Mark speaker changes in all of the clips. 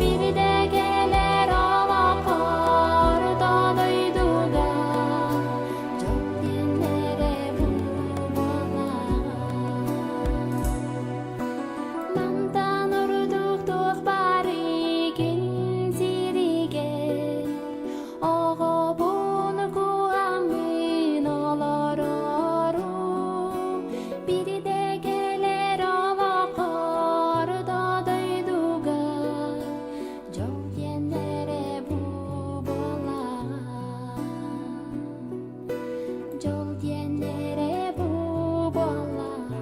Speaker 1: Бирдэ кэлэр олоххо орто дойдуга дьол диэннэрэ бу буоллаҕа. Мантан ордук туох баарый күн сиригэр Оҕобун куһаҥҥын олорорум, Бирдэ кэлэр олоххо орто дойдуга Дьол диэннэрэ бу буоллаҕа. Дьол диэннэрэ бу буоллаҕа.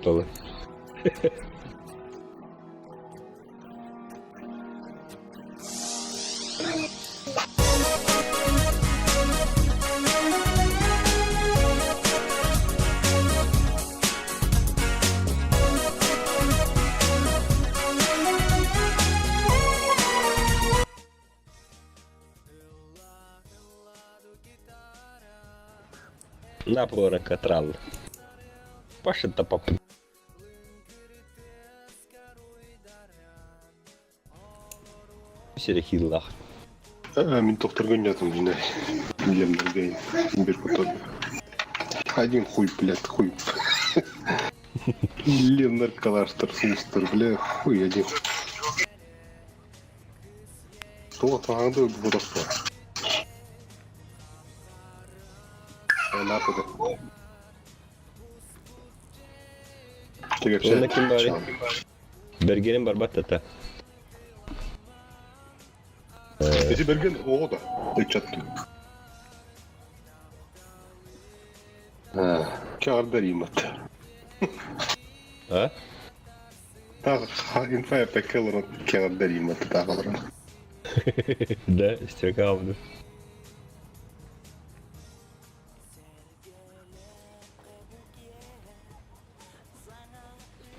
Speaker 2: Толы. Напророк отрал. Паша-то поп. Сирехиллах.
Speaker 3: Мин тохторго нятым дьине. Билемнерге бир котор. Один хуй, блядь, хуй. Ленар калаштар, сустар, бля, хуй один. Туох таһаҥды бодохто. Наапыды.
Speaker 2: Уонна ким баарый? Бэргэнин барбат тата.
Speaker 3: Эти Берген оҕо да ыччат. Кэҕэрдэриим ат.
Speaker 2: А?
Speaker 3: Таах инфа эппэккэ олорон кэҕэрдэриим ат таах олорон.
Speaker 2: Да, истеркаабыт.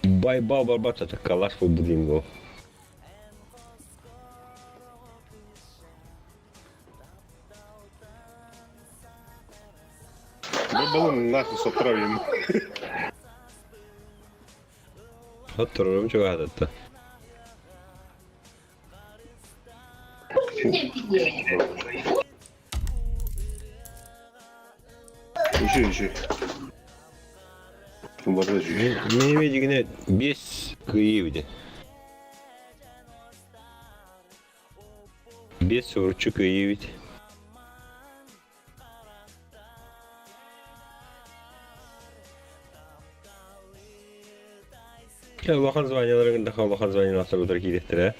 Speaker 2: Байбал барбат это калаш был
Speaker 3: Балын нахуй сотравим.
Speaker 2: Отторорум чугаһататта.
Speaker 3: Еще, еще. Барда жү.
Speaker 2: Мен дегене 5 кыйы бите. 5 соручу кыйы бит. Улахан званияларыгын да улахан званиялар кииреттирэ.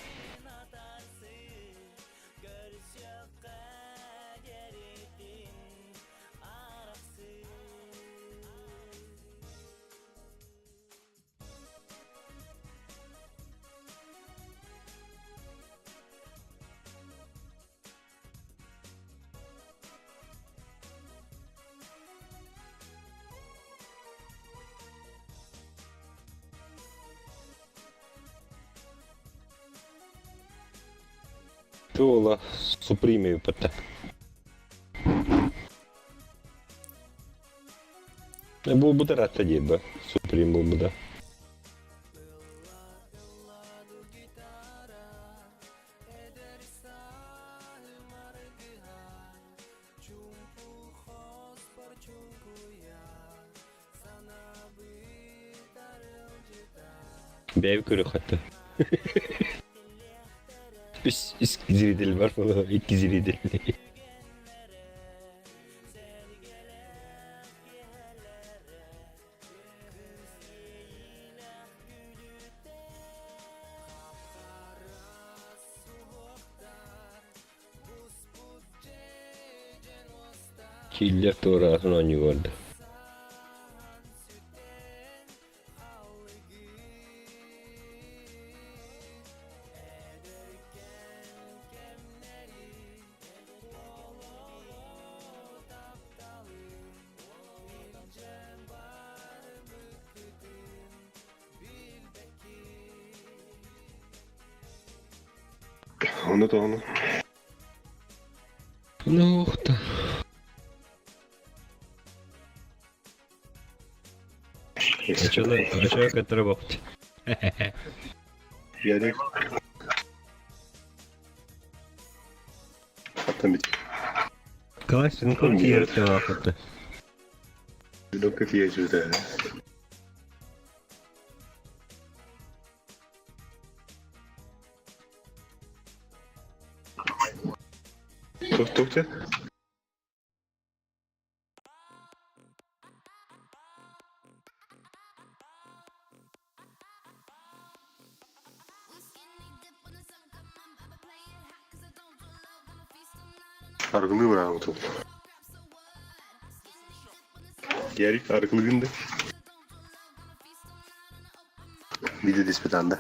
Speaker 2: Туола Суприме патта. Буолбута ратта диэбэ. Суприм буолбута. Бэйэбит көрүөххэ Үс үс зритель бар икки зритель. Киллер туораатын оонньуу
Speaker 3: Ону тоҕону.
Speaker 2: Ну, ух ты. Ачана кытары бопт.
Speaker 3: Yani Hatta bir
Speaker 2: Калашников киэртэ
Speaker 3: Лёгкая сюда. Тух тух Аргылы быраҕым тут. Ярик аргылыгын да. Видео диспетанда.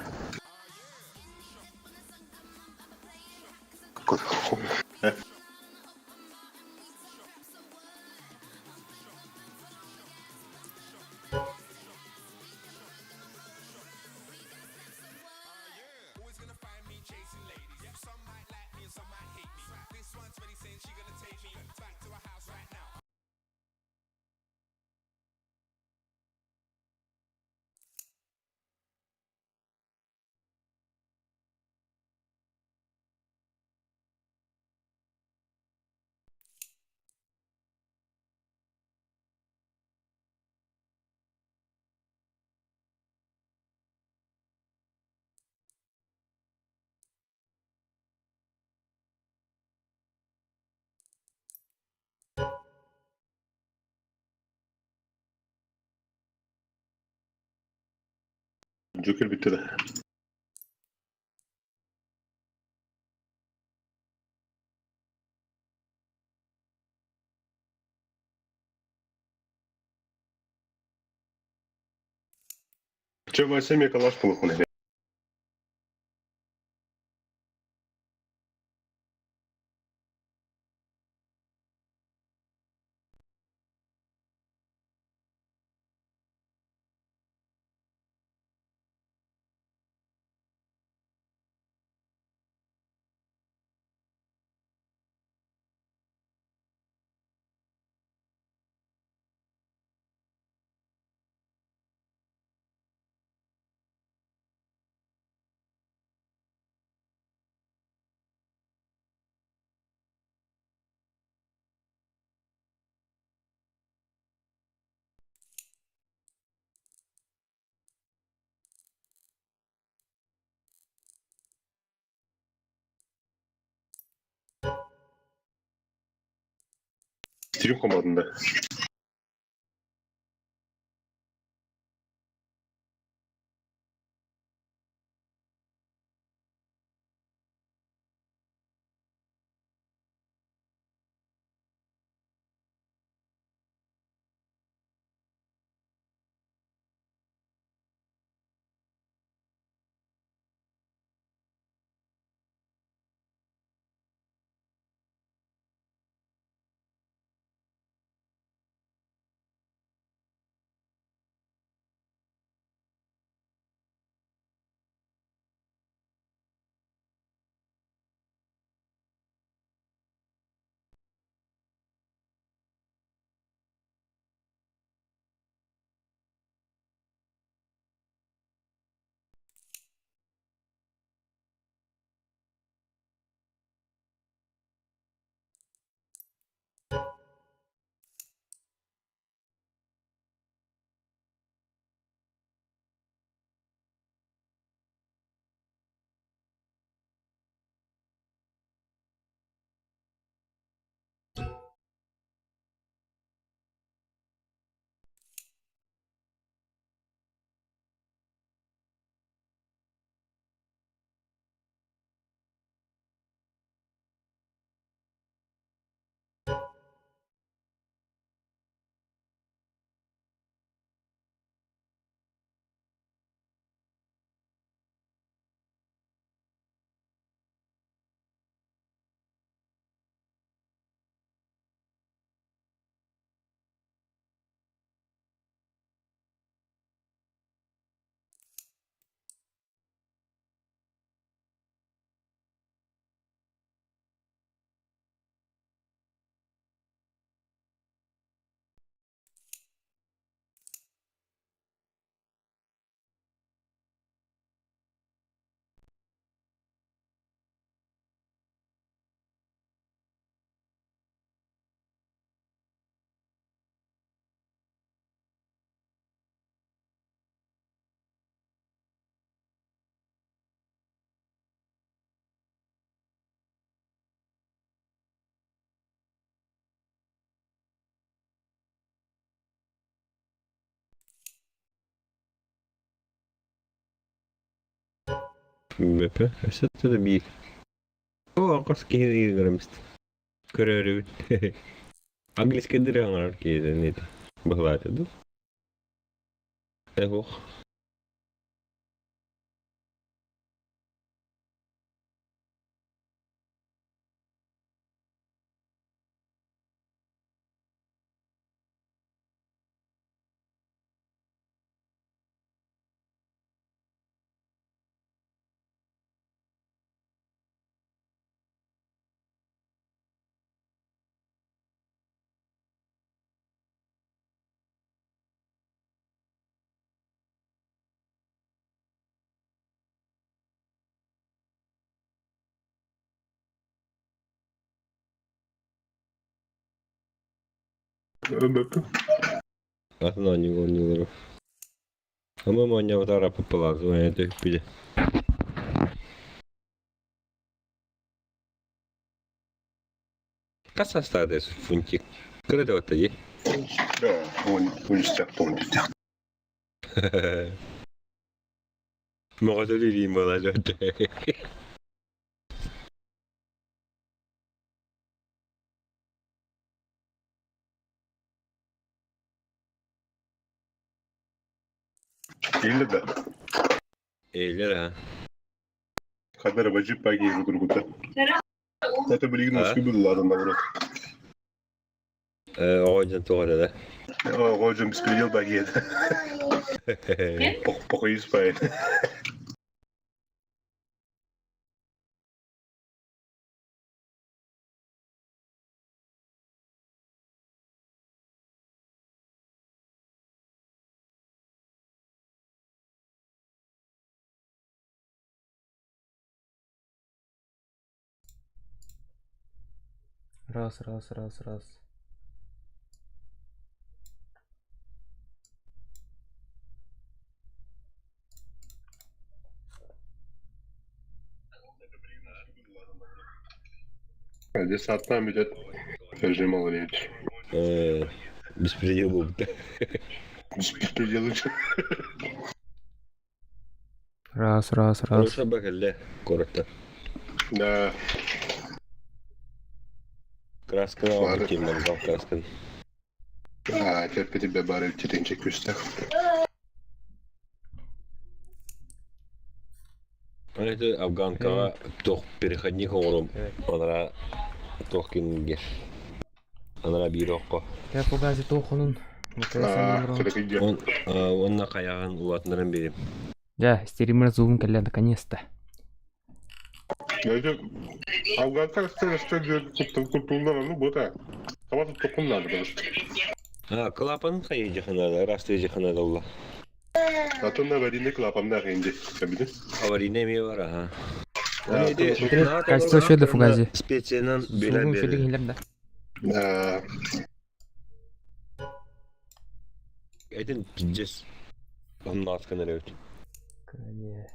Speaker 3: Joker bitti de. Чэ, Вася эмиэ калаш буолуоххун этэ. Стрим командында.
Speaker 2: Бөпө, өссө да биир. Оо, хос киһи граммист. Көрөөрүбүт. Английский дыры оҥорор киһи быһылаата дуу? Эһуох.
Speaker 3: Бөпө.
Speaker 2: Атын оонньуу оонньуулару. Ама оонньообутар аппалаан түһүппүтэ. Хас саастаах Фунтик? Кыра да батта дии.
Speaker 3: Да, он уничтожил он.
Speaker 2: Моҕотол илиим буолар
Speaker 3: Или да.
Speaker 2: Эйлер а.
Speaker 3: Хадара бажип паги кургута. Это билигин
Speaker 2: А?
Speaker 3: өскү быыллаатын наоборот.
Speaker 2: Оҕо дьон туох эрэ да.
Speaker 3: Оҕо дьон беспредел багиет. Похуй спает.
Speaker 4: Раз, раз, раз, раз.
Speaker 3: Здесь одна будет режим Валерьевич.
Speaker 2: Беспредел буолбут.
Speaker 3: Беспредел.
Speaker 4: Раз, раз, раз.
Speaker 2: Хорошо бакалле куораттан.
Speaker 3: Да.
Speaker 2: Красканы
Speaker 3: Ладно.
Speaker 2: албыт киһи мангал красканы.
Speaker 3: А, теперь тебя бары тетенчик күстэх.
Speaker 2: Это афганкаҕа туох переходник оҥорум анараа туох кинигэ анараа биир окко.
Speaker 4: Я фугази тоохунун.
Speaker 3: А, кыракый
Speaker 2: Он уонна хайаҕын улаатыннаран биэрим.
Speaker 4: Дьэ, стример звугун кэллэ наконец-то.
Speaker 3: Это афганка культурно, ну, бота. Кого-то токун надо, потому что.
Speaker 2: А, клапан хайы жаханада, расты жаханада улла.
Speaker 3: А то на аварийный клапан да хенди. Кабинет.
Speaker 2: Аварийный эмиэ бар, аха.
Speaker 4: Качество еще до фугази.
Speaker 2: Специянан билен
Speaker 4: Звугун шүлүк
Speaker 2: берер.
Speaker 4: иһилэр да.
Speaker 3: Да.
Speaker 2: Этин пиздец. Оннаскан эрэ
Speaker 4: Кыне.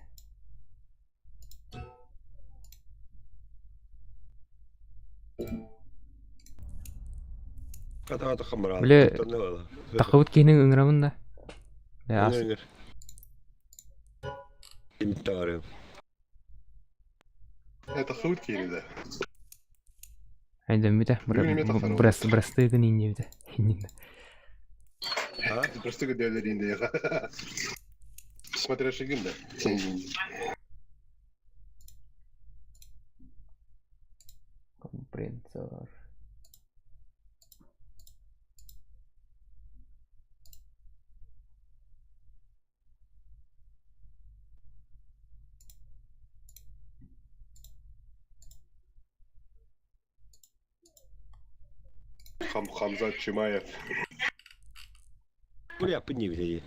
Speaker 2: Хата хамраа.
Speaker 4: Бile тахыбыт киһини ыҥырабын да. Бля, ас
Speaker 2: Имитары.
Speaker 3: Это шутки или да?
Speaker 4: Айдаммыта. Брас брастыгын иннибитэ. Иннин.
Speaker 2: А?
Speaker 3: Просто где Смотря шигин, да?
Speaker 4: Компрессор.
Speaker 3: Хам Хамзат Чимаев.
Speaker 2: Бля, подними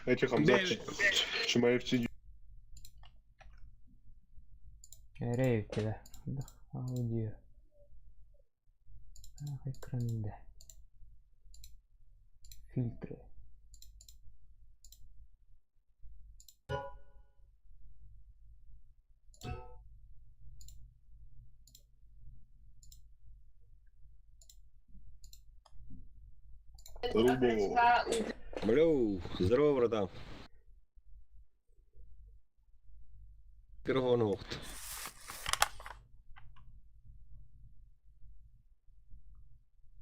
Speaker 3: Эти Хамзат Чимаев сидит.
Speaker 4: Эрэй да. Аудио. Экранда. Фильтры.
Speaker 3: Рубо.
Speaker 2: Бля, здорово, братан. Микрофон охт.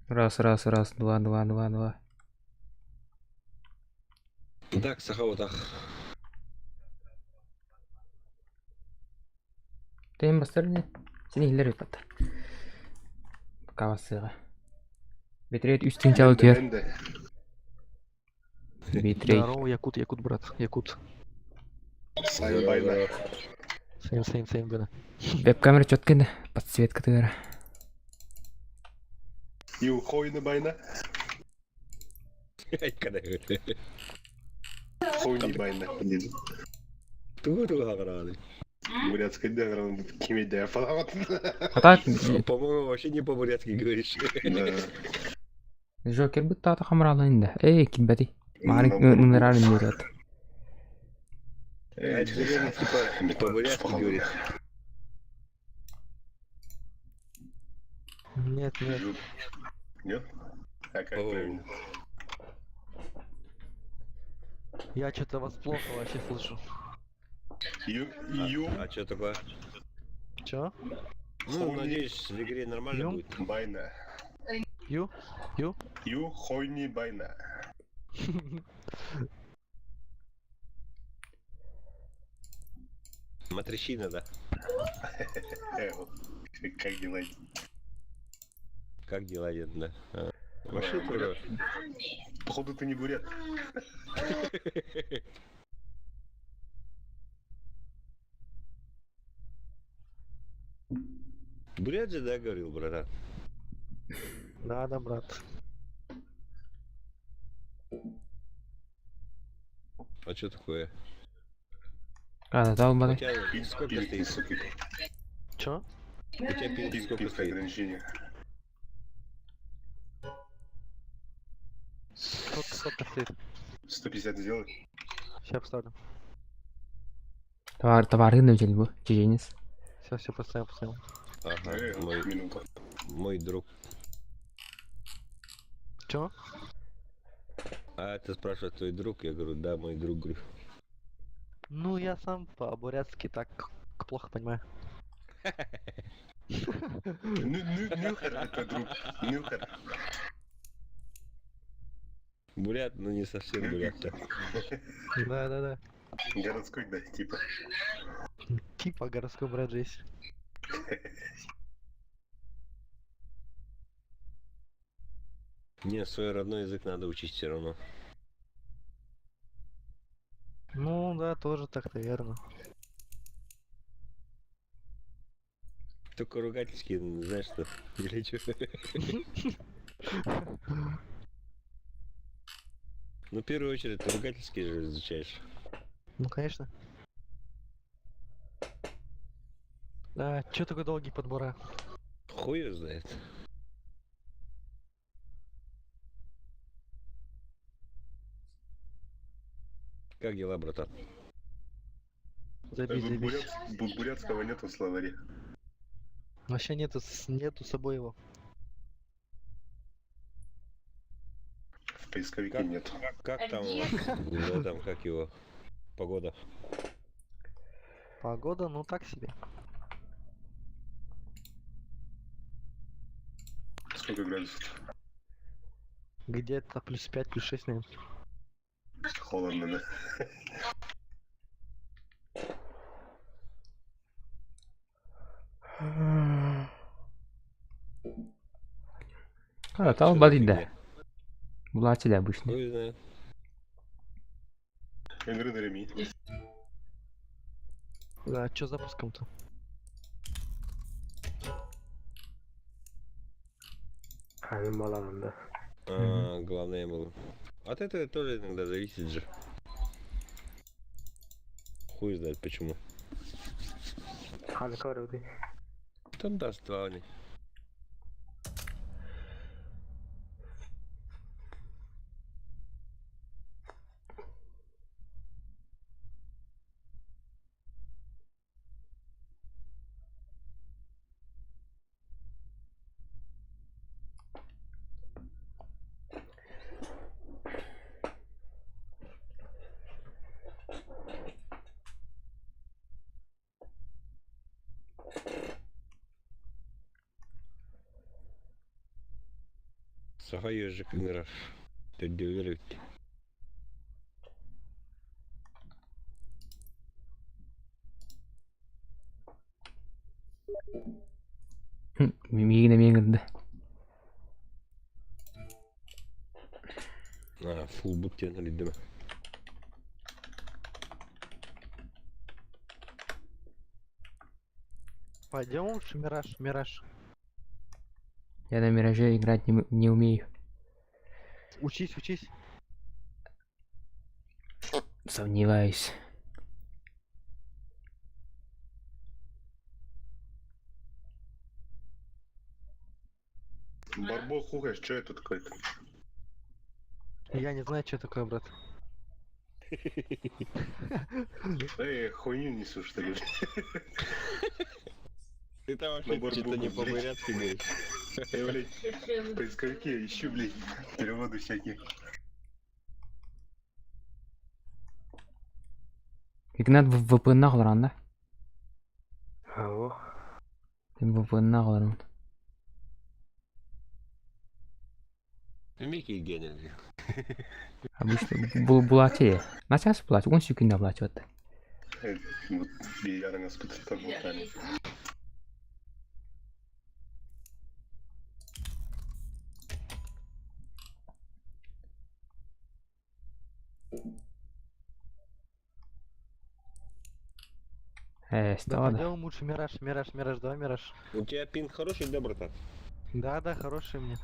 Speaker 4: Раз, раз, раз, два, два, два, два.
Speaker 2: Так, саха так.
Speaker 4: Тем бастырны. Сен иһиллэр үппат. Кавасыга. Битрейт үс тыһыынча утуйар. Битрейт.
Speaker 5: Здорово, Якут, Якут, брат, Якут.
Speaker 3: Сайн байна.
Speaker 5: Same, same, same, гына.
Speaker 4: Веб-камера четко да. Подсветка тыгара.
Speaker 3: Ю хойны байна. Хойны байна.
Speaker 2: Тугу-тугу хаграды.
Speaker 3: Бурятская дегран кимедия фалат.
Speaker 4: А так,
Speaker 2: По-моему, вообще не по-бурятски говоришь.
Speaker 4: Джокер бытта хамралын да. Эй, кимбәти. Марын нырарын юрат.
Speaker 2: Типа по-бурятски говорит.
Speaker 5: Нет, нет.
Speaker 3: Нет? А как правильно?
Speaker 5: Я что-то вас плохо вообще слышу.
Speaker 3: Ю, ю.
Speaker 2: А что такое?
Speaker 5: Чё?
Speaker 2: Ну, надеюсь, в игре нормально
Speaker 5: Ю?
Speaker 2: будет.
Speaker 3: Байна.
Speaker 5: Ю? Ю?
Speaker 3: Ю хойни байна.
Speaker 2: Матрещина, да.
Speaker 3: Как дела?
Speaker 2: Как дела, дед, да? А, Вообще тоже.
Speaker 3: Походу ты не бурят.
Speaker 2: Бурят же, да, говорил, братан?
Speaker 5: Да, да, брат.
Speaker 2: А что такое?
Speaker 4: Хата
Speaker 2: У
Speaker 4: буолбатай.
Speaker 2: тебя сколько
Speaker 3: Пинг
Speaker 2: стоит?
Speaker 3: высокий.
Speaker 5: Чё?
Speaker 2: У тебя пинг
Speaker 3: Пинг,
Speaker 2: сколько
Speaker 3: пинг
Speaker 2: стоит?
Speaker 3: ограничение.
Speaker 5: Сколько, сколько стоит?
Speaker 3: 150 сделай.
Speaker 5: Сейчас поставлю.
Speaker 4: Товар, товары учили бу, чеченец.
Speaker 5: Все, все, поставил, поставил.
Speaker 2: Ага, мой,
Speaker 3: Минута.
Speaker 2: мой друг.
Speaker 5: Чё?
Speaker 2: А ты спрашиваешь, твой друг? Я говорю, да, мой друг, говорю.
Speaker 5: Ну, я сам по-бурятски так плохо понимаю.
Speaker 3: Нюхар это друг. Нюхар.
Speaker 2: Бурят, но не совсем бурят-то.
Speaker 5: Да, да, да.
Speaker 3: Городской, да, типа.
Speaker 5: Типа городской брат есть.
Speaker 2: Не, свой родной язык надо учить все равно.
Speaker 5: Ну да, тоже так-то верно.
Speaker 2: Только ругательские, знаешь что, или чё? Ну, в первую очередь, ты ругательские же изучаешь.
Speaker 5: Ну конечно. Да, чё такой долгий подбора?
Speaker 2: Хуй его знает. Как дела, братан?
Speaker 5: Забей, забей.
Speaker 3: Бурятского нету в словаре.
Speaker 5: Вообще нету, нету с собой его.
Speaker 3: В поисковике
Speaker 2: Как?
Speaker 3: нет.
Speaker 2: Как там у вас, в этом, как его, погода?
Speaker 5: Погода, ну так себе.
Speaker 3: Сколько градусов?
Speaker 5: Где-то плюс 5, плюс 6, наверное.
Speaker 3: Холодно, да?
Speaker 4: Хата
Speaker 2: Чё за
Speaker 4: буолбатай да.
Speaker 2: фигня?
Speaker 4: Булаачы да обычно.
Speaker 2: Хуй знает.
Speaker 3: Игры на ремень.
Speaker 5: Да, чё с запуском-то?
Speaker 2: А, главное был. От этого тоже иногда зависит же. Хуй знает почему. Там даст два они. Саха ежик ыҥырар. Төрдүөлэр эбит.
Speaker 4: Миигин эмиэ ыҥырда.
Speaker 2: А, фулбут диэн эрийдим.
Speaker 5: Пойдем лучше Мираж, Мираж.
Speaker 4: Я на Мираже играть не умею.
Speaker 5: Учись, учись.
Speaker 4: Сомневаюсь.
Speaker 3: Барбо хухаш, что это такое?
Speaker 5: Я не знаю, что такое, брат.
Speaker 3: Эй, хуйню несу, что ли?
Speaker 2: Ты там
Speaker 3: На
Speaker 2: вообще что-то не
Speaker 3: барбогу, блядь.
Speaker 2: по-бурятски говоришь.
Speaker 3: Я, блядь, в поисковике ищу, блядь, переводы всякие.
Speaker 4: Игнат VPN олорон да? VPN олорон.
Speaker 2: Микки гений.
Speaker 4: Обычно булаачы. Начаас булаачы, 10 секунд булаачы вот.
Speaker 3: Биир араҥаспытыттан бултаан.
Speaker 4: Э,
Speaker 5: Да
Speaker 4: стало да.
Speaker 5: пойдем лучше Мираж, Мираж, Мираж, давай Мираж.
Speaker 2: У тебя пинг хороший, да, братан?
Speaker 5: Да, да, хороший мне.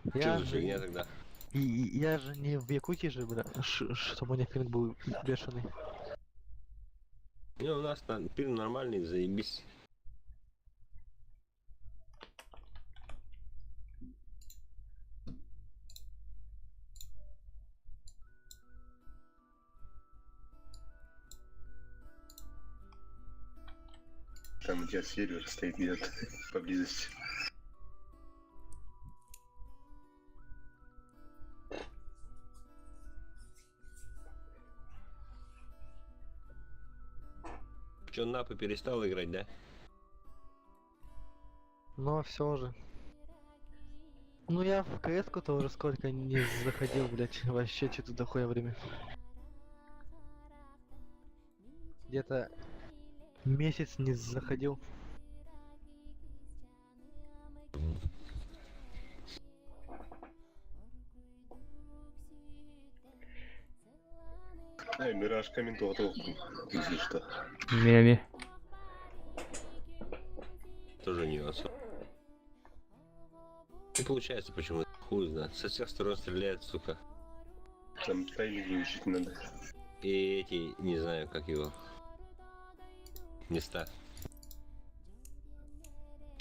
Speaker 2: Что
Speaker 5: Я
Speaker 2: за
Speaker 5: же,
Speaker 2: фигня тогда?
Speaker 5: я же не в Якутии же, бля, чтобы у меня пинг был бешеный.
Speaker 2: Не, у нас там пинг нормальный, заебись.
Speaker 3: Там у тебя сервер стоит где-то поблизости.
Speaker 2: Че, Напа перестал играть, да?
Speaker 5: Но все же. Ну я в КС-ку-то уже сколько не заходил, блять, вообще что-то дохуя время. Где-то месяц не заходил.
Speaker 3: Ай, Мираж комментатор. Если что.
Speaker 4: Мин
Speaker 2: Тоже не особо. Не получается почему-то. Хуй знает. Со всех сторон стреляет, сука.
Speaker 3: Там тайминг учить надо.
Speaker 2: И эти, не знаю, как его. Места.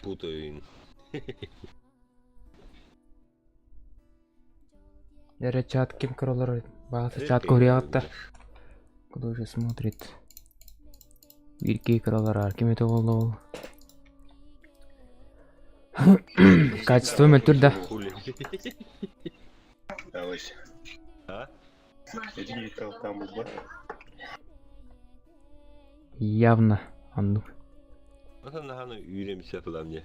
Speaker 2: Путаю им.
Speaker 4: Эрэ чат ким көрөлөр баҕата
Speaker 2: Редко
Speaker 4: чат
Speaker 2: играю,
Speaker 4: көрүөхтэ.
Speaker 2: бля.
Speaker 4: Кто же смотрит? Бирки көрөлөр ким это ол. Качество мөлтүр да.
Speaker 2: Хули.
Speaker 3: Давай.
Speaker 2: А?
Speaker 3: Эти там был, да?
Speaker 4: Явно. Оннук.
Speaker 2: Вот она үйремся туда мне.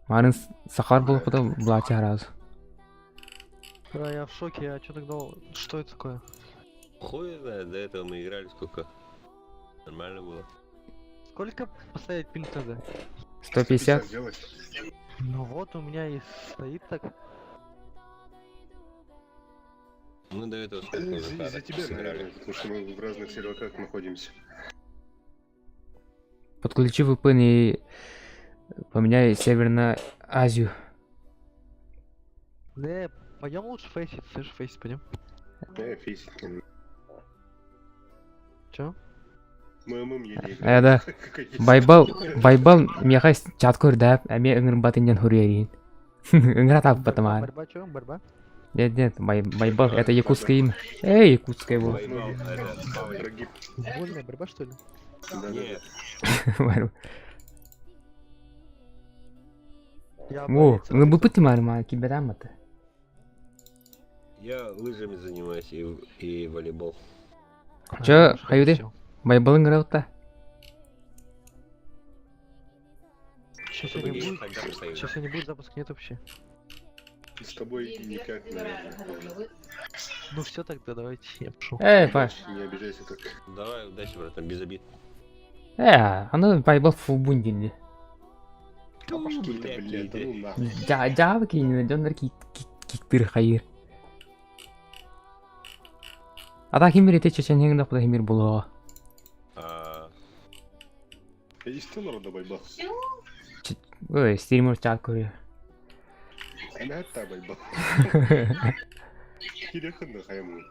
Speaker 4: Марын сахар буолбута былаача араас.
Speaker 5: Бля, я в шоке, а что тогда, что это такое?
Speaker 2: Хуй знает, до этого мы играли сколько. Нормально было.
Speaker 5: Сколько поставить пинг надо?
Speaker 4: 150.
Speaker 3: сделать.
Speaker 5: Ну вот у меня и стоит так.
Speaker 2: Мы до этого сколько уже
Speaker 3: Из-за
Speaker 2: каток
Speaker 3: тебя,
Speaker 2: сыграли.
Speaker 3: наверное, потому что мы в разных серваках находимся.
Speaker 4: Подключи VPN и поменяй сервер на Азию.
Speaker 5: Не, пойдем лучше фейсить, слышь, фейсить пойдем.
Speaker 3: Фейсить.
Speaker 5: Чё?
Speaker 3: Мы ММ еле
Speaker 4: Э, да.
Speaker 3: Как есть.
Speaker 4: Байбал, Байбал миэхэ чат көрдөөп, эмиэ ыҥырбатын диэн суруйарыын. Ыҥыра тааппатым
Speaker 5: Борьба,
Speaker 4: аан.
Speaker 5: борьба, чё? Борьба?
Speaker 4: Нет, нет, Байбал, это якутское имя. Эй, якутское было.
Speaker 2: Байбал, это Павлик.
Speaker 3: Враги.
Speaker 5: Вольная борьба, что ли?
Speaker 3: Да, да,
Speaker 2: Нет,
Speaker 5: Я
Speaker 4: О,
Speaker 5: борец,
Speaker 4: ыҥырбыппыт тимаар кибетааммата.
Speaker 2: я лыжами занимаюсь и волейбол.
Speaker 5: А,
Speaker 4: Чё,
Speaker 5: я
Speaker 4: хаюды?
Speaker 5: всё.
Speaker 4: Байбал ыҥырабыта.
Speaker 5: Сейчас
Speaker 2: Чтобы
Speaker 5: не
Speaker 2: не
Speaker 5: будет.
Speaker 2: ехать домой.
Speaker 5: Сейчас не будет, запуска нет вообще.
Speaker 3: да. С тобой никак, наверное.
Speaker 5: Ну все тогда, давайте, я пошел.
Speaker 4: Эй, па.
Speaker 3: Не обижайся так.
Speaker 2: Давай, удачи, братан, без обид.
Speaker 4: Э, аны Байбал фулбун диэн.
Speaker 3: А пошли ты,
Speaker 2: Блядь,
Speaker 3: блядь, да
Speaker 2: иди.
Speaker 3: ну нахуй.
Speaker 4: Дьаабы кинини дьоннор киктыр хайыр. Ата химир ете чечен да куда химир булуға.
Speaker 2: А,
Speaker 3: Я действительно народа байбал.
Speaker 4: Ой, стример чат көрүө.
Speaker 3: Она это байбал. Киреханна хайму.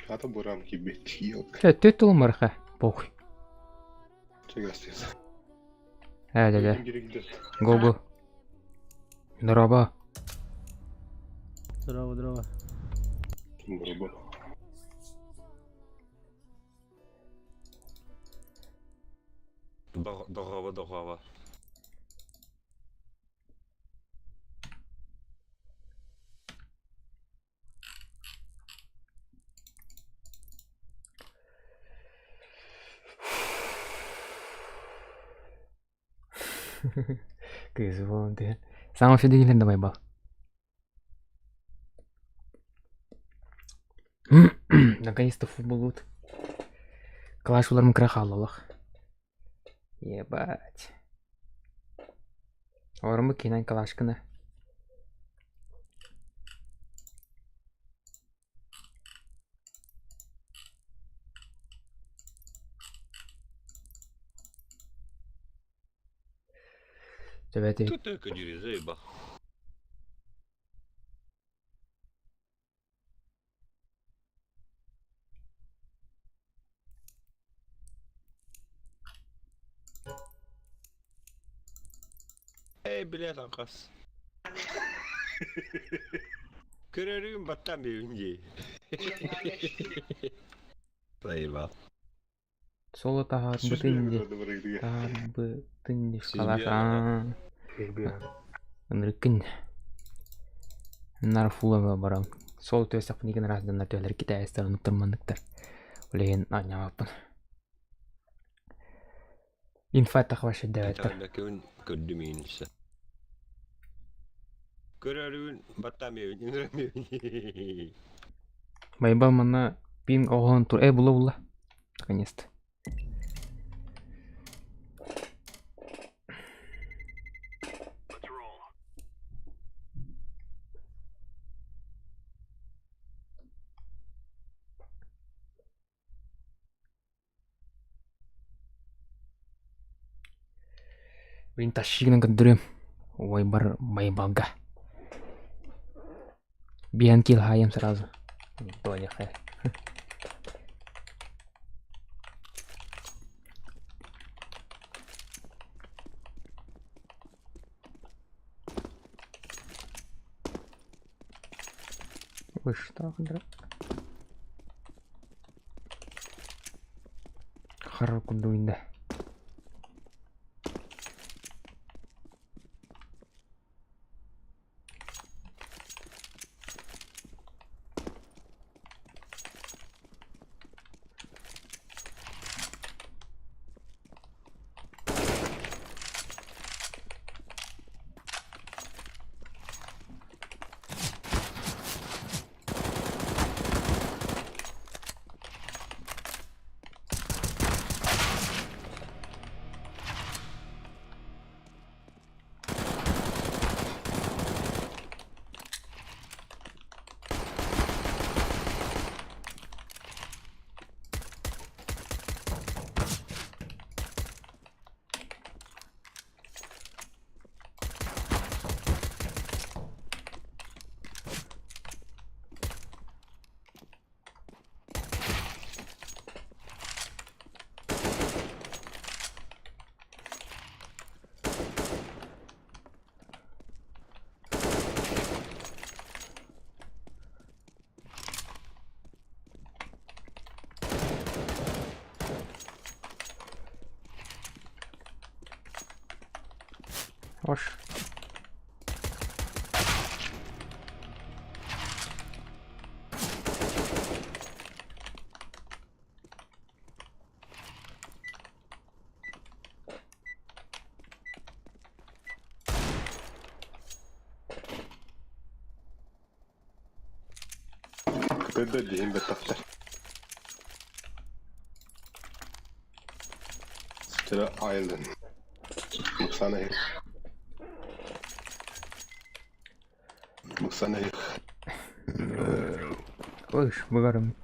Speaker 3: Ата бурамки бет, ёлка.
Speaker 4: Чэ, төт тулмарха. Похуй.
Speaker 3: Чегастес.
Speaker 4: Э, дэ, дэ. Го, го. Здорово.
Speaker 5: Здорово, здорово.
Speaker 3: Здорово.
Speaker 2: Здорово, здорово.
Speaker 4: Кыыс буолан түһэн. Саҥа вообще дигилэр да байбал. Наконец-то футболбут. Клашуларым кыра хааллалах. Ебать. Ороммут киинэн калашкына. Төбөтү
Speaker 2: Тут только не заебал. Эй, блядь, алкас. Көрөрүм баттан бэйбин дии. Заебал.
Speaker 4: Соло таһаарбытын дии. Таһаарбытын дии.
Speaker 2: Сизбиэн
Speaker 4: Халаах. Ынырыккын. Нар фула барам. Сол төсәк нигин разданнар төһөлөр китайстар онуктар манныктар. Олеген анньааппын. Инфа тахва шедевр.
Speaker 2: Күн көрдүм иинсе. Көрөрүн баттан бэйбин ынырым
Speaker 4: Байбал манна пинг оҕоһон тур. Э, була була. Наконец-то. Блин, тащигынан көрдөрүм. Ой, бар байбалга. Биан килл хаайым сразу. Тоня хэ. Вы что, Хара курдук Хош.
Speaker 3: Кытайда диэн бэттахтар. Стера Island. Муксана Муксана
Speaker 4: Ой, быгарым.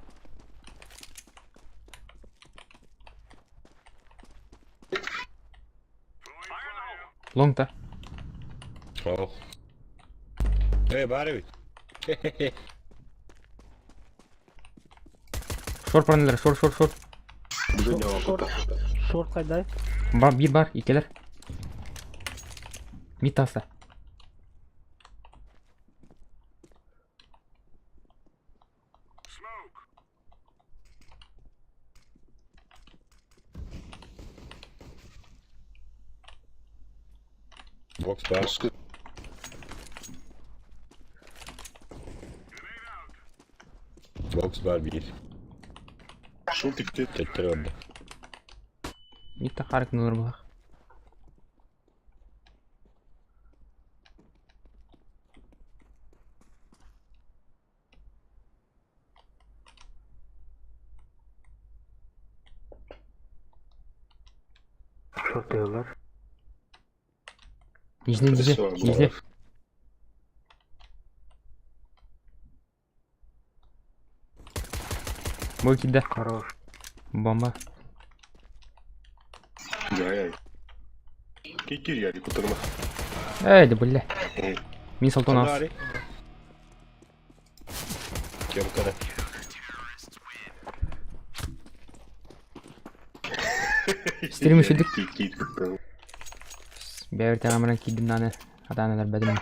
Speaker 4: Лонгта.
Speaker 2: Ох. Эй, баар эбит.
Speaker 4: Шор пронелер, шор, шор, шор.
Speaker 3: Бүгүн
Speaker 6: Шорт хайдай.
Speaker 4: Бар, бир бар, икелер. Мид таста.
Speaker 2: Бокс бар. Бокс бар биир.
Speaker 3: Шул тикти.
Speaker 2: Төттөрү барда.
Speaker 4: Мид та харык нолор булах.
Speaker 6: Шортыылар.
Speaker 4: Нижний, нижний,
Speaker 3: Всё,
Speaker 4: нижний. Бу киирдэ.
Speaker 6: Хорош.
Speaker 4: Бомба.
Speaker 3: Дьай. Кикир яри кутурма.
Speaker 4: Эй, да бля. Мин Салтон ас.
Speaker 2: Ари. Кем кара?
Speaker 4: Стрим үчүдүк.
Speaker 3: Кикир.
Speaker 4: Бэйбэр тагамран киирдим дааны. Атаан өлөрбөтүм.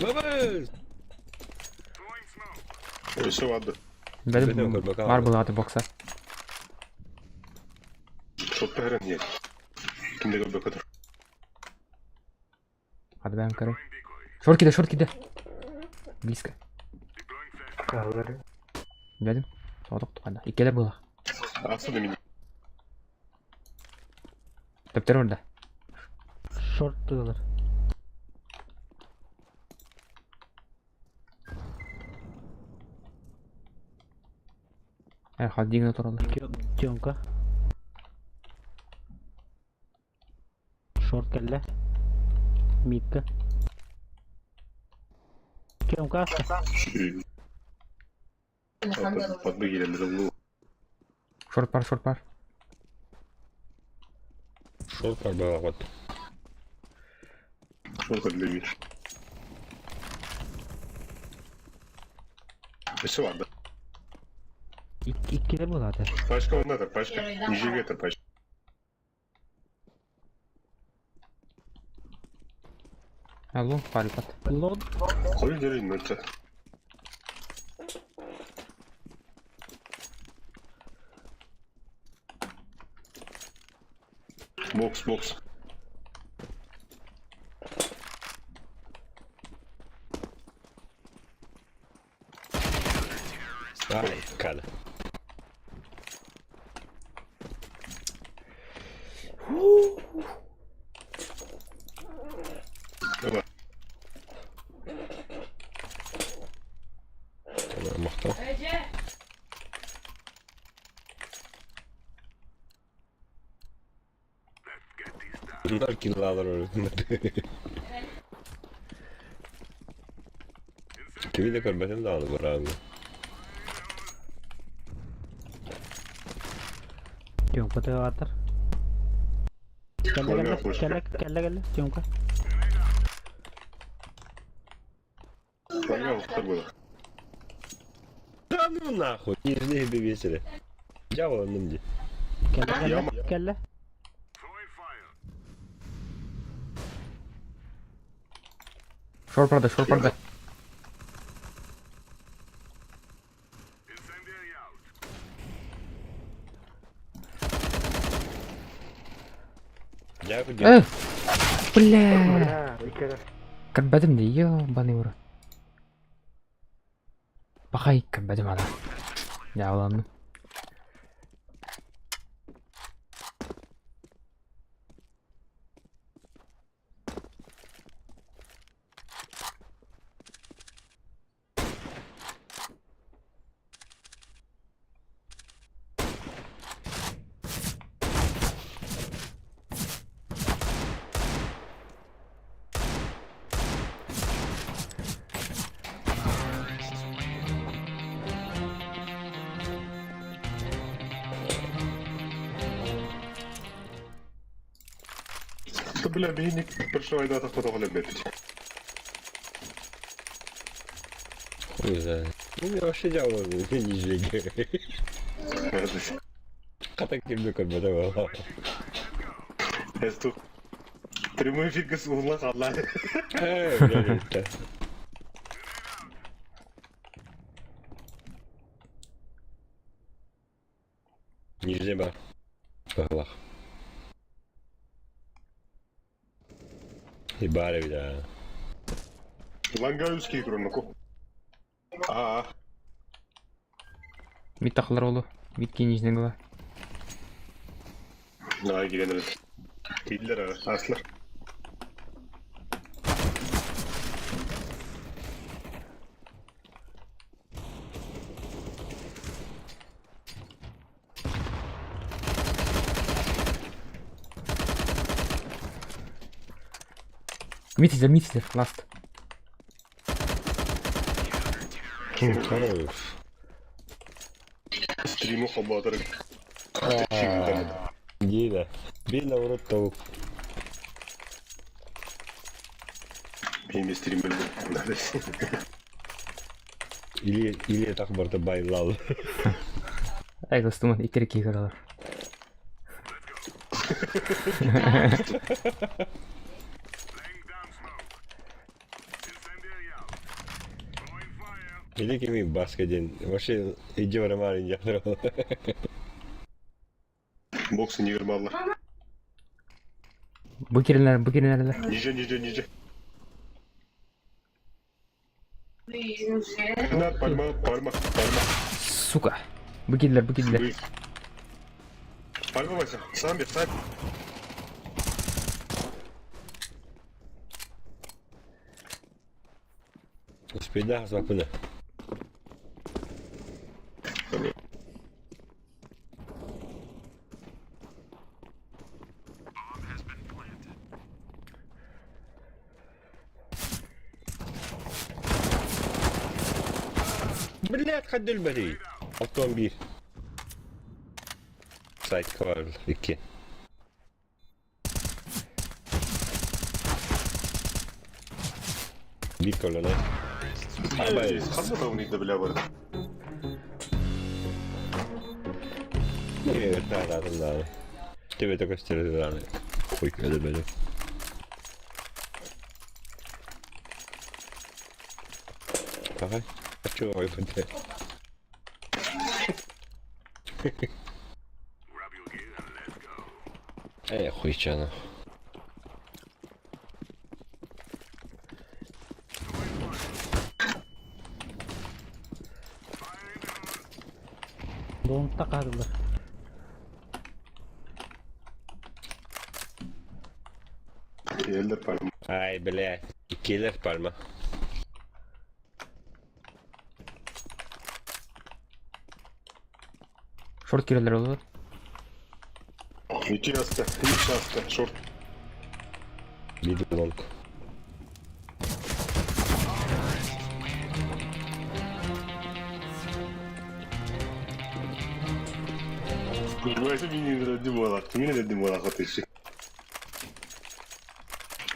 Speaker 2: Бабыз!
Speaker 3: Өссө барды.
Speaker 4: Бэлим
Speaker 2: Бэлим көрбөкө
Speaker 4: бар
Speaker 2: аҕалла.
Speaker 4: былааты бокса.
Speaker 3: Шотта хэрэн яри. Кимде көрбөкө тур.
Speaker 4: Хады бэйэм көрөй. Шорт киирдэ, шорт киирдэ. Близко.
Speaker 6: Каалары.
Speaker 4: Билэдим. Соҕотох тухайда. Иккилэр буолах.
Speaker 3: Асы да мин.
Speaker 4: Төптөрү барда.
Speaker 5: Шорт тыылар.
Speaker 4: Эр хаддиҥҥа тураллар.
Speaker 5: Тёмка. Шорт кэллэ. Митка. Тёмка аста.
Speaker 3: Подбы киирэллэр
Speaker 4: Шорт бар, шорт бар.
Speaker 2: Шорт бар вот.
Speaker 3: Шорт көрдүлэр. Өссө барды.
Speaker 5: Иккилэр буолаата.
Speaker 3: Пачка онна тұр, пачка. Нижеге тұр, пачка.
Speaker 4: Алло, парипат.
Speaker 5: Лон.
Speaker 3: Қой жерин өтті. Бокс, бокс.
Speaker 2: Ай, када.
Speaker 3: Давай.
Speaker 2: Махтал. Bunlar killalar Kimi de көрбөтүм даҕаны быраабы.
Speaker 5: Тёмка тыаатар. Кэллэ
Speaker 3: Коля,
Speaker 5: кэллэ.
Speaker 3: пушка.
Speaker 5: Кэллэ кэллэ кэллэ. Тёмка.
Speaker 3: Коля, ұқтар было.
Speaker 2: Да ну нахуй, нижние весели. Дьявол анным ди.
Speaker 5: Кэллэ кэллэ.
Speaker 3: Яма.
Speaker 5: Кэллэ.
Speaker 4: Шорт барда, шорт барда.
Speaker 2: Дьявол
Speaker 4: Э! Бля!
Speaker 6: Бля, иккилэр.
Speaker 4: Көрбөтүм дии, ёбаный в рот. Пахай көрбөтүм ана. Дьаабыланным.
Speaker 3: Да, бля, бейник першого дата фотоголя бепить.
Speaker 2: Хуй знает. Ну, я вообще дьявол нижние. Хата кимди көрбөтүм ала.
Speaker 3: Эсту. Прямой эфир улах алла.
Speaker 2: Э, бля, Нижний бар. Аллах. И бары, да.
Speaker 3: Лангаюский игру, ну-ка. А.
Speaker 4: Мид тахлар олу. Мид кинижный была.
Speaker 3: Давай киирэн эрэр. Киирдилэр ара, аслар.
Speaker 4: Мид сидер, мид сидер, last.
Speaker 2: Хорош.
Speaker 3: Стриму холбоотор.
Speaker 2: Дида. Бина в рот того.
Speaker 3: Мин стрим
Speaker 2: Или, или так барта байлал.
Speaker 4: Ай, костюм, икки киһи
Speaker 2: Или кими баска ден. Вообще, иди в роман, иди.
Speaker 3: Боксы не вермаллар.
Speaker 4: Бу кирилер, бу кирилер.
Speaker 3: Ниже, ниже, ниже. На, пальма, пальма, пальма.
Speaker 4: Сука. Бу кирилер, бу кирилер.
Speaker 3: Пальма, Вася, сам бер, сам.
Speaker 2: Успейда запына. Блядь, ходил бери. Автомобиль. Сайт кварл, икки. Биир колонна. Арбай.
Speaker 3: Ханна да бля бар.
Speaker 2: Не, Тебе только стерилизовали. Хуй, это блядь. Давай. А чё вы блядь? Эй, хуй чана.
Speaker 6: Донта кадылар.
Speaker 3: Елдер пальма.
Speaker 2: Ай, блядь. Киллер пальма.
Speaker 4: Шорт кирилер олу.
Speaker 3: Ити аста, үч аста, шорт.
Speaker 2: Мид лонг.
Speaker 3: Вася мини дималак, мини дималак атышы.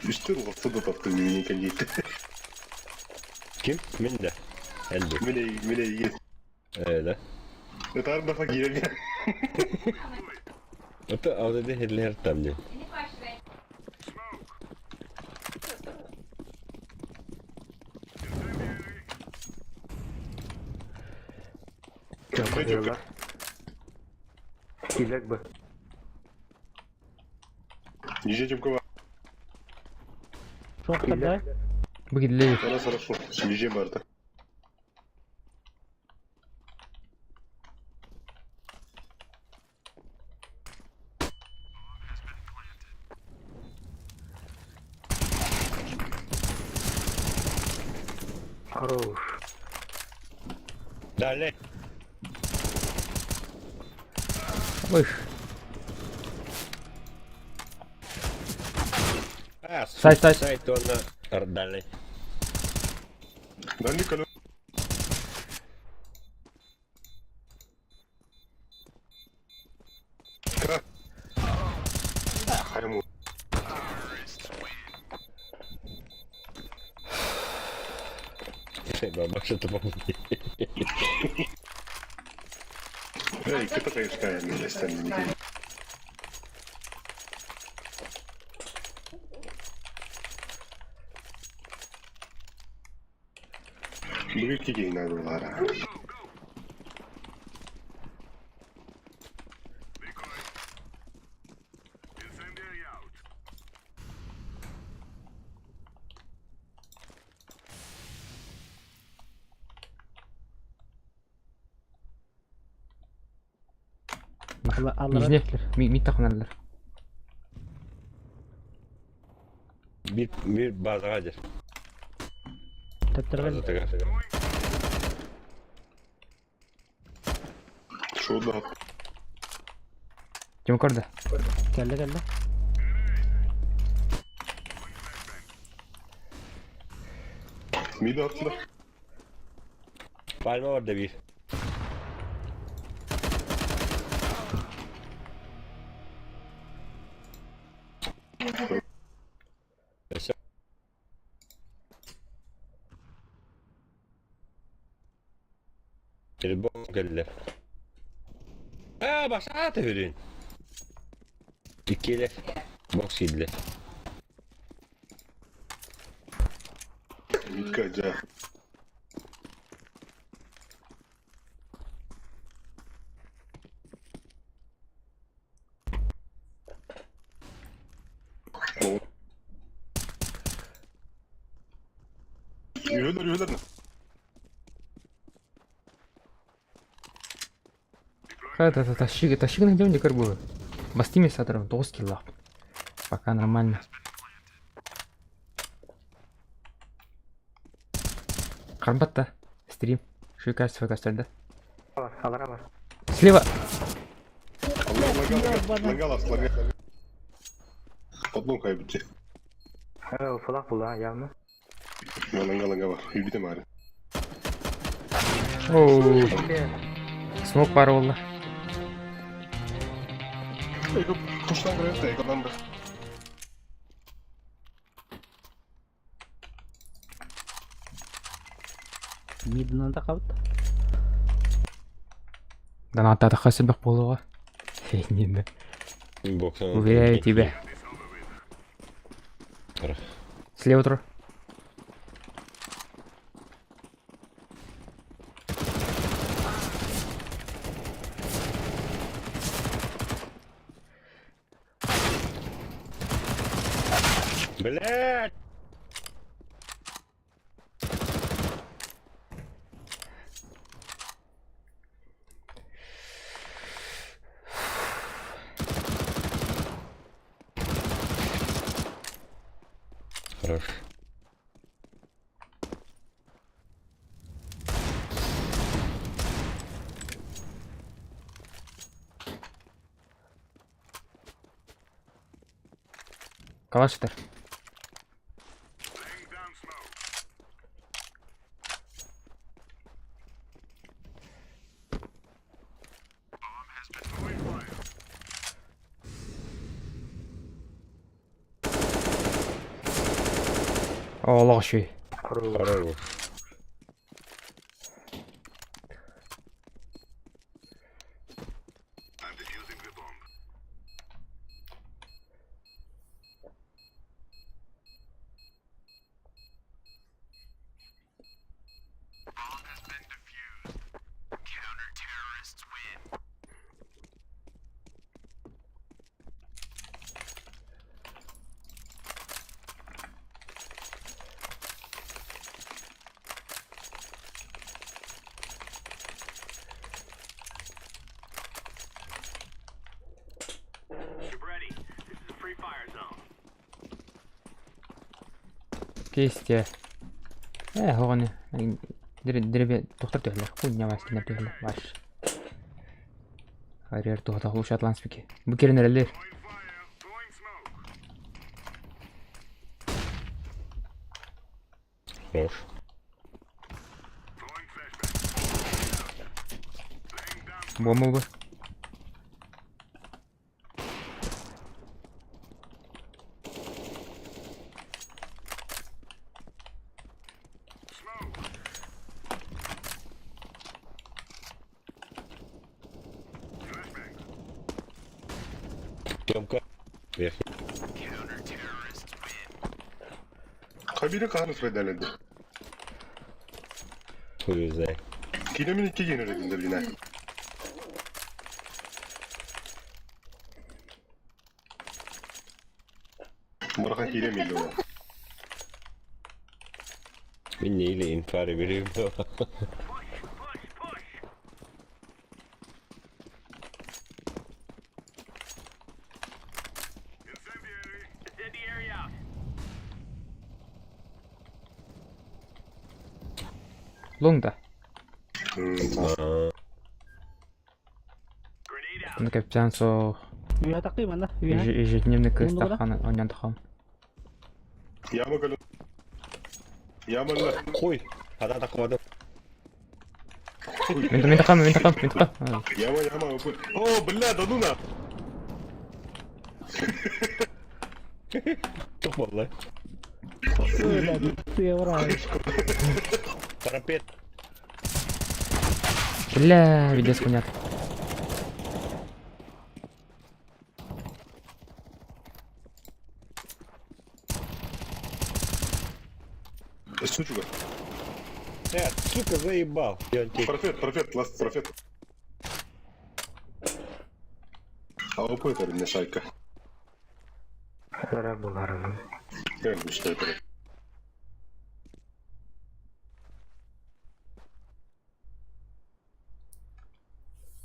Speaker 3: Үстен олса да тапты мини кандид.
Speaker 2: Ким? Мен де. Энди.
Speaker 3: Мине, мине егет.
Speaker 2: Да.
Speaker 3: Это ардафа кирем.
Speaker 2: Это алды херлер там не.
Speaker 6: Килек бы.
Speaker 3: Ниже Тимкова.
Speaker 6: Шорт да?
Speaker 4: Бу кирилер.
Speaker 3: Хорошо, хорошо. Ниже барда.
Speaker 6: Хорош.
Speaker 2: Далее.
Speaker 4: Выш.
Speaker 2: А,
Speaker 4: Сайт, сайт.
Speaker 2: Сайт он на далее.
Speaker 3: Дальний колё. Кра. Хайму.
Speaker 2: Баба, что-то помоги.
Speaker 3: Эй, кто такая шкая, меня станет. Бүгүн кигейин абылара.
Speaker 6: Аллара
Speaker 4: Нижний.
Speaker 6: түстүлэр.
Speaker 4: Ми тахынарлар.
Speaker 2: Bir, bir bazağa дьэ.
Speaker 6: Төттөргө
Speaker 2: Базатыгар.
Speaker 3: Шо да?
Speaker 4: Тима көрдө.
Speaker 6: Кэллэ кэллэ.
Speaker 3: Mid attılar.
Speaker 2: Palma var da bir. Өссө Телефон кэллэ. Аа, басаата үрүн. Иккилэр. Бокс киирдилэр.
Speaker 3: Мидка дьэ. Үһүлэр үһүлэр.
Speaker 4: Та та тащи, тащи на идем декор было. Бастими садром, доски лап. Пока нормально. Карбатта. Стрим. Что качество кастер, да?
Speaker 6: Аллара бар.
Speaker 4: Слева!
Speaker 3: Лагала, лагала. Потом кайбити.
Speaker 6: Флаг була явно.
Speaker 3: Ланга ланга бар. Үйбүтем ары.
Speaker 4: Оу. Смок паролла.
Speaker 3: Эго туштан кырык да экодан да.
Speaker 6: Мидынан да калды.
Speaker 4: Да надо хасыбах болуға. Не,
Speaker 2: Боксан.
Speaker 4: Уверяю тебя. Слева тур.
Speaker 2: Блядь! Хорош.
Speaker 4: Калаштар. О, лошадь.
Speaker 2: Хорош.
Speaker 4: Кесте. Э, оғаны. Деребе тоқтар төхлер. Хуйня вас не төхлер. Ваш. Харьер тухта хулуш атланспики. Бу керенерелер.
Speaker 2: Хорош.
Speaker 4: Бомба бы.
Speaker 2: Тёмка. Верхний.
Speaker 3: Кабире каханыс байдалады.
Speaker 2: Хуй знает.
Speaker 3: Килемин икки генералинде бина. Барахан килемин ол.
Speaker 2: Мин или инфари берем.
Speaker 4: Long да. Ону кэпсээн суох.
Speaker 6: Үөһэ тахтыы манна. Үөһэ.
Speaker 4: Ежедневный кыыс
Speaker 6: Муннугура.
Speaker 4: таххан оонньоон тахам.
Speaker 3: Яма кэлэн. Ямалла.
Speaker 2: Хуй. Хата тахмадым.
Speaker 4: Мин мин тахам, мин тахам, мин тахам.
Speaker 3: Яма, яма. О, бля, да ну на.
Speaker 2: Тух буолла.
Speaker 6: Тыа
Speaker 2: Парапет.
Speaker 4: Бля, видос хуйня.
Speaker 3: Сучка.
Speaker 2: Сука, заебал.
Speaker 3: Парапет, парапет, ласт, парапет. АВП это не шайка.
Speaker 6: Эрэ буларым.
Speaker 3: Я не снайпер.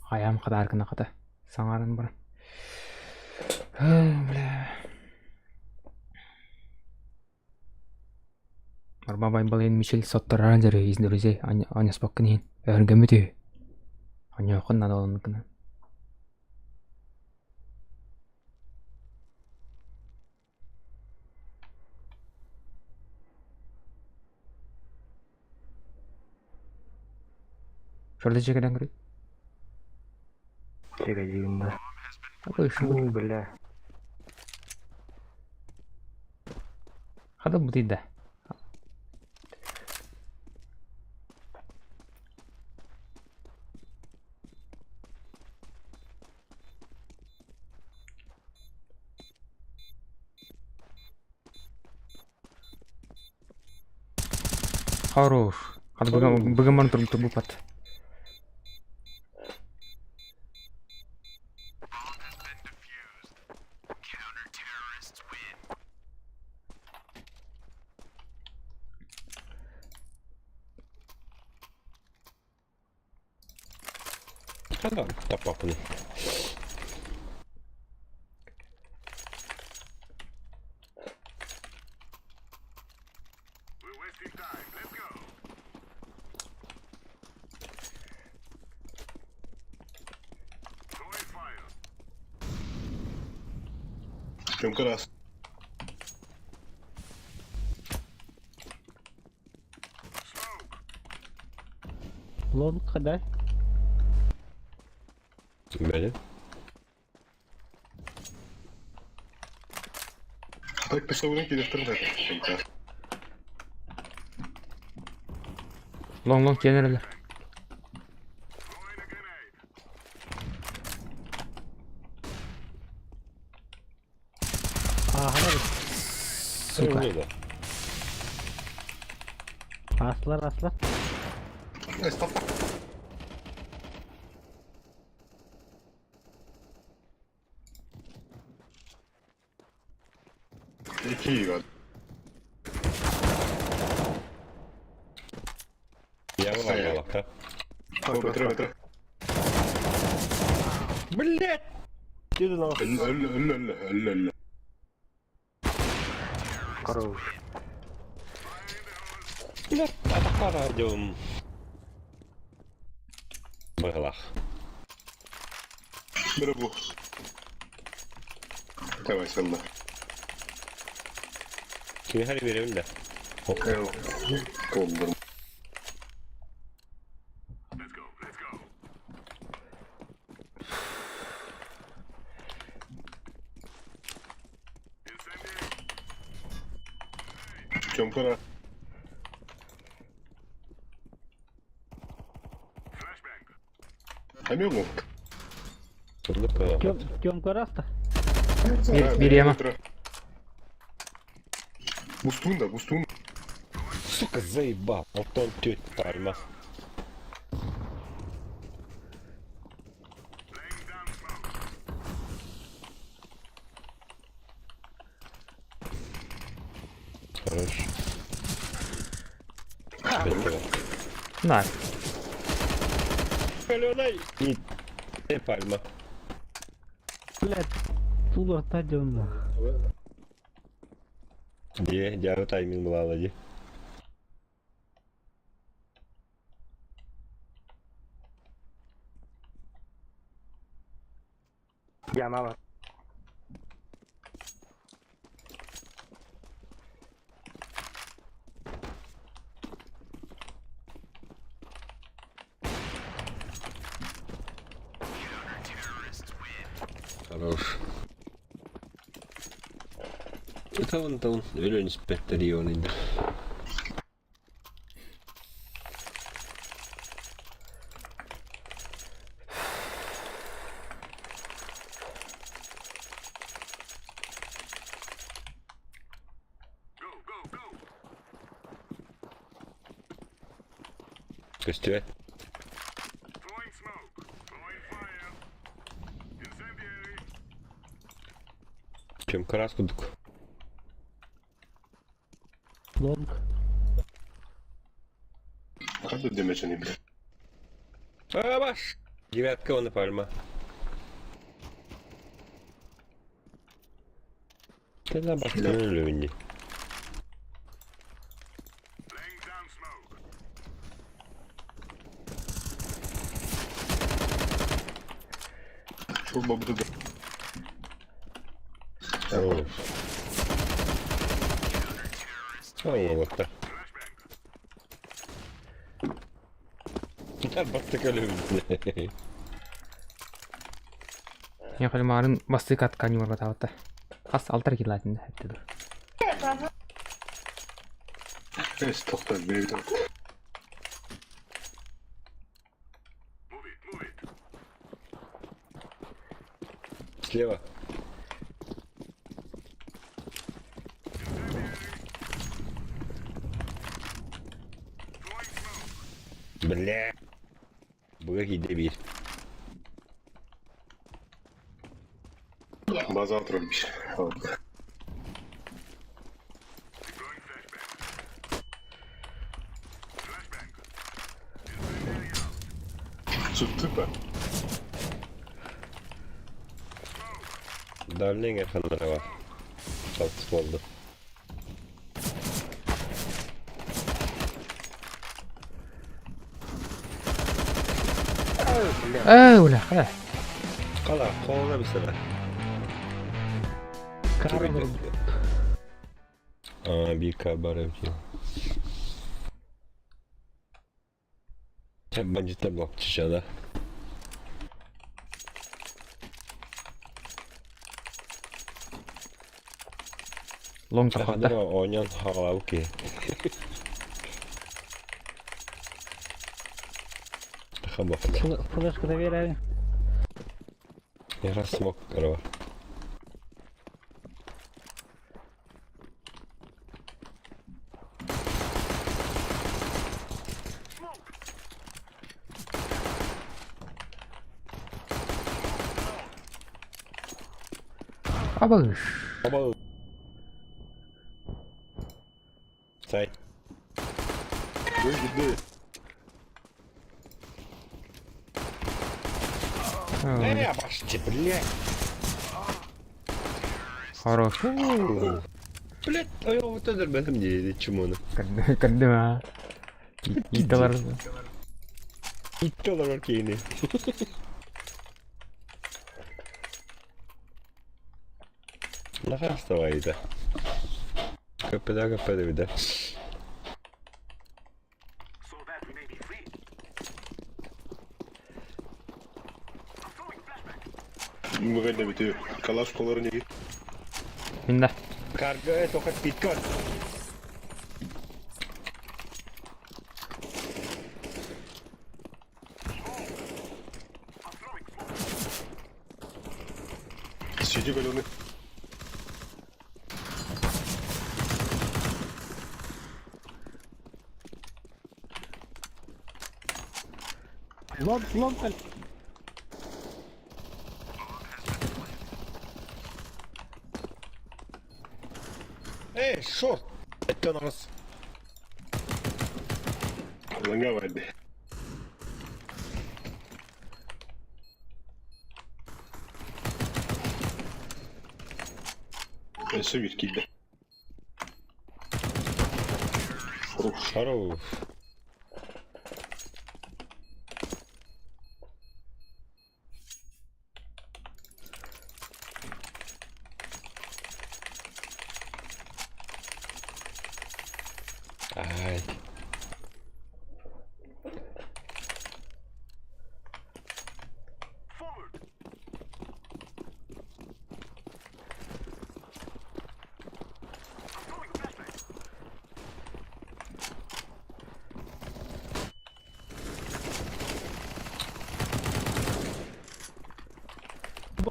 Speaker 4: Хайам хатаар гына хата. Саҥаран баран. Бля. Арба Байбалын Мишель соттораран дьэрэ из друзей аньаспаккын иһин. Өһүргэммит үһү. Аньуоххун наада гына. Шорда дьиэ кэлэн көрүй.
Speaker 6: Чэгэдьиин да.
Speaker 4: Ой,
Speaker 6: Бля.
Speaker 4: Хата бутыйда. Хорош. Хата бүгін бүгін маны тұрып тұрып пат.
Speaker 2: Хата таппапын.
Speaker 3: Семка раз.
Speaker 6: Лонг да?
Speaker 2: Бәле.
Speaker 3: Так писал директор да. Семка.
Speaker 4: Лоң лоң кенерелер.
Speaker 6: Ага.
Speaker 4: Сука.
Speaker 6: Аслар аслар.
Speaker 3: Эй, стоп. Какие
Speaker 2: Яма бар да.
Speaker 3: О, бэтре, бэтре.
Speaker 2: Блять! Ты нахуй.
Speaker 3: Өллө, өллө, өллө, өллө, өллө.
Speaker 6: Хорош.
Speaker 2: Блять, атаққа радиом. Бығылақ.
Speaker 3: Бері бұл. Давай, сәлді.
Speaker 2: Кими хари беремін да.
Speaker 3: Колдыр. Тёмка, Амигу.
Speaker 6: Тёмка раста.
Speaker 4: Bir, bir яма.
Speaker 3: Бустун да, бустун.
Speaker 2: Сука, заебал. Алтон теть пальма. Хорош.
Speaker 4: На.
Speaker 2: Каленай. И ты пальма.
Speaker 6: Блядь. Тулар тадённа.
Speaker 2: Де, дягу тайминг была, ди.
Speaker 6: Яма бар.
Speaker 2: Хорош. Ытабын ытабын өлөн испэттэр ионыйдар. Көстүбэт. Чем крас курдук.
Speaker 6: Лонг.
Speaker 3: Ханна дэмэчэний, блядь?
Speaker 2: Абаш! Девятка он и пальма. Ты на башню.
Speaker 3: Шо бабы да?
Speaker 2: Ой, вот так. Бастыка любит.
Speaker 4: Я холмарын басты катка не барбатабыта. Хас алтар килатын хэтте дур.
Speaker 3: Эс тоқтар бейбит.
Speaker 2: Слева. Бля. Быги дебил.
Speaker 3: База отрубишь. Суттыпа.
Speaker 2: Дальний хандрава. Шалт болды.
Speaker 4: Э, уля, қара.
Speaker 2: Қала, қолына бір
Speaker 6: Кара
Speaker 2: А, бика бар эбит. Бандиттар блок да.
Speaker 4: Лонг тахатта.
Speaker 2: Хадыр онян халауки. Хабак.
Speaker 6: Флешку доверяю.
Speaker 2: Я раз смог, корова.
Speaker 4: Абыш.
Speaker 2: Оба. Сай.
Speaker 3: Выйди,
Speaker 2: Э, башти, блядь.
Speaker 4: Хорош.
Speaker 2: Блядь, а я вот это бэтм не чему
Speaker 4: Кадыма. Италар.
Speaker 2: Италар кейни. Нахарстава это. КПД, КПД, да.
Speaker 3: Мгновенно бит калаш колорны.
Speaker 4: Минда.
Speaker 2: Карго это хоть питкот.
Speaker 3: Сиди галёны.
Speaker 6: Лонг, лонг,
Speaker 2: Эй, шорт! Это нас.
Speaker 3: Ланга вайды. Өссө бир киирдэ. Хорош.
Speaker 2: Хорош.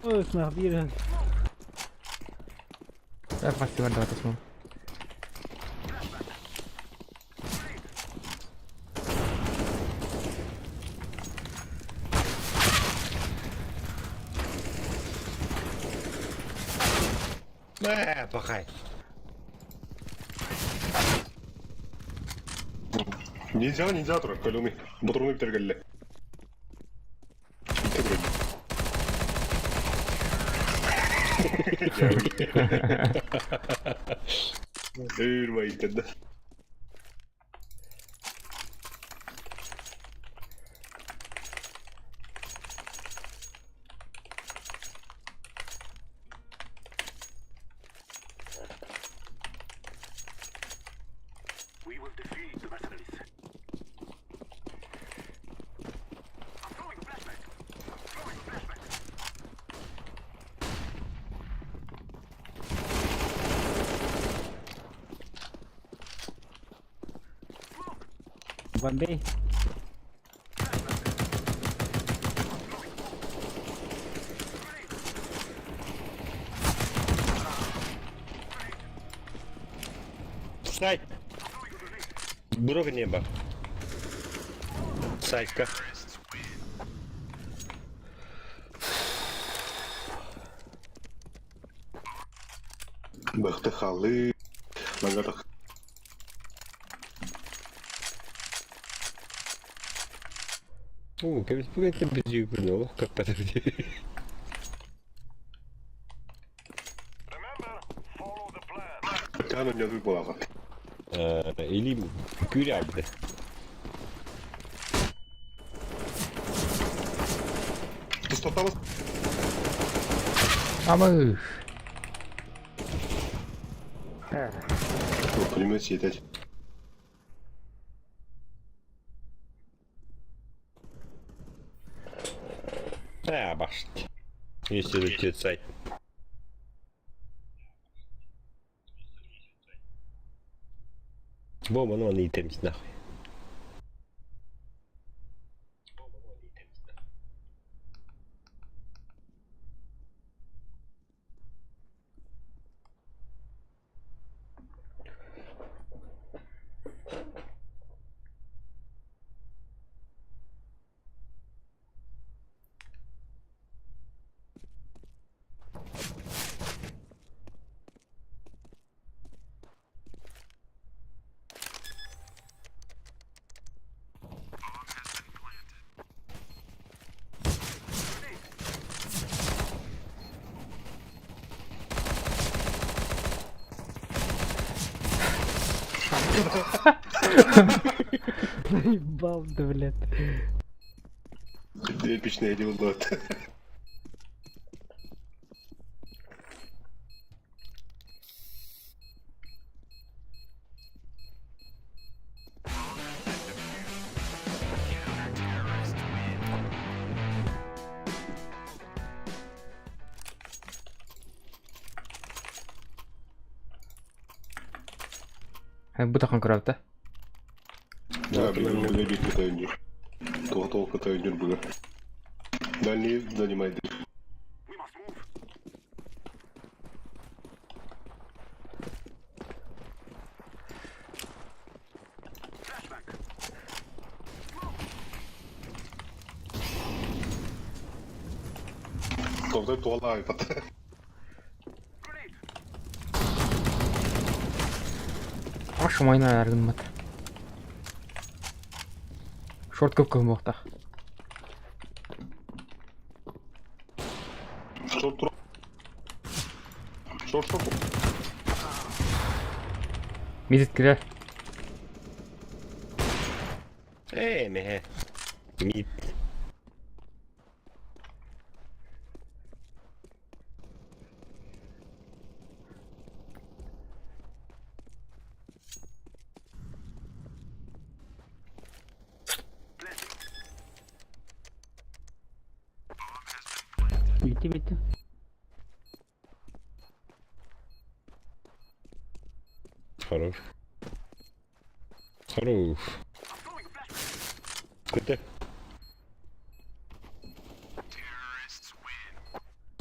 Speaker 6: Ой, нах, биир.
Speaker 4: Хастыгар давай смог.
Speaker 2: Э, пахай.
Speaker 3: Нельзя, нельзя тура, каленый. Батруны бүтэргэллэ. Өр да.
Speaker 6: Бомбей.
Speaker 2: Сайт. Брови небо. Сайка.
Speaker 3: Бахты халы. Нагатах.
Speaker 2: О, кэбиспүгэн кэбизүү күнү олох каппатыр.
Speaker 3: Тяну не выбылага.
Speaker 2: Или күрәбді.
Speaker 3: Пустоталыс.
Speaker 4: Абы.
Speaker 3: Пулемет съедать.
Speaker 2: Ә, башт. Если это сайт. Бомба, ну он и темс нахуй.
Speaker 6: Заебал ты, блядь.
Speaker 3: Эпичное дело.
Speaker 4: Бу тахан көрөптө.
Speaker 3: Да, блин, бит кытайын Туға кытайын жүр бүгін. Дальний занимает. Тоқтай туала айпат.
Speaker 4: Аш майна аргынмат. Шорт көп кылмакта.
Speaker 3: Шорт тура. Шорт шорт.
Speaker 4: Мидит кире.
Speaker 2: Э, меhe. Мид.
Speaker 6: Bitti bitti.
Speaker 2: Хорош. Хорош. Куда?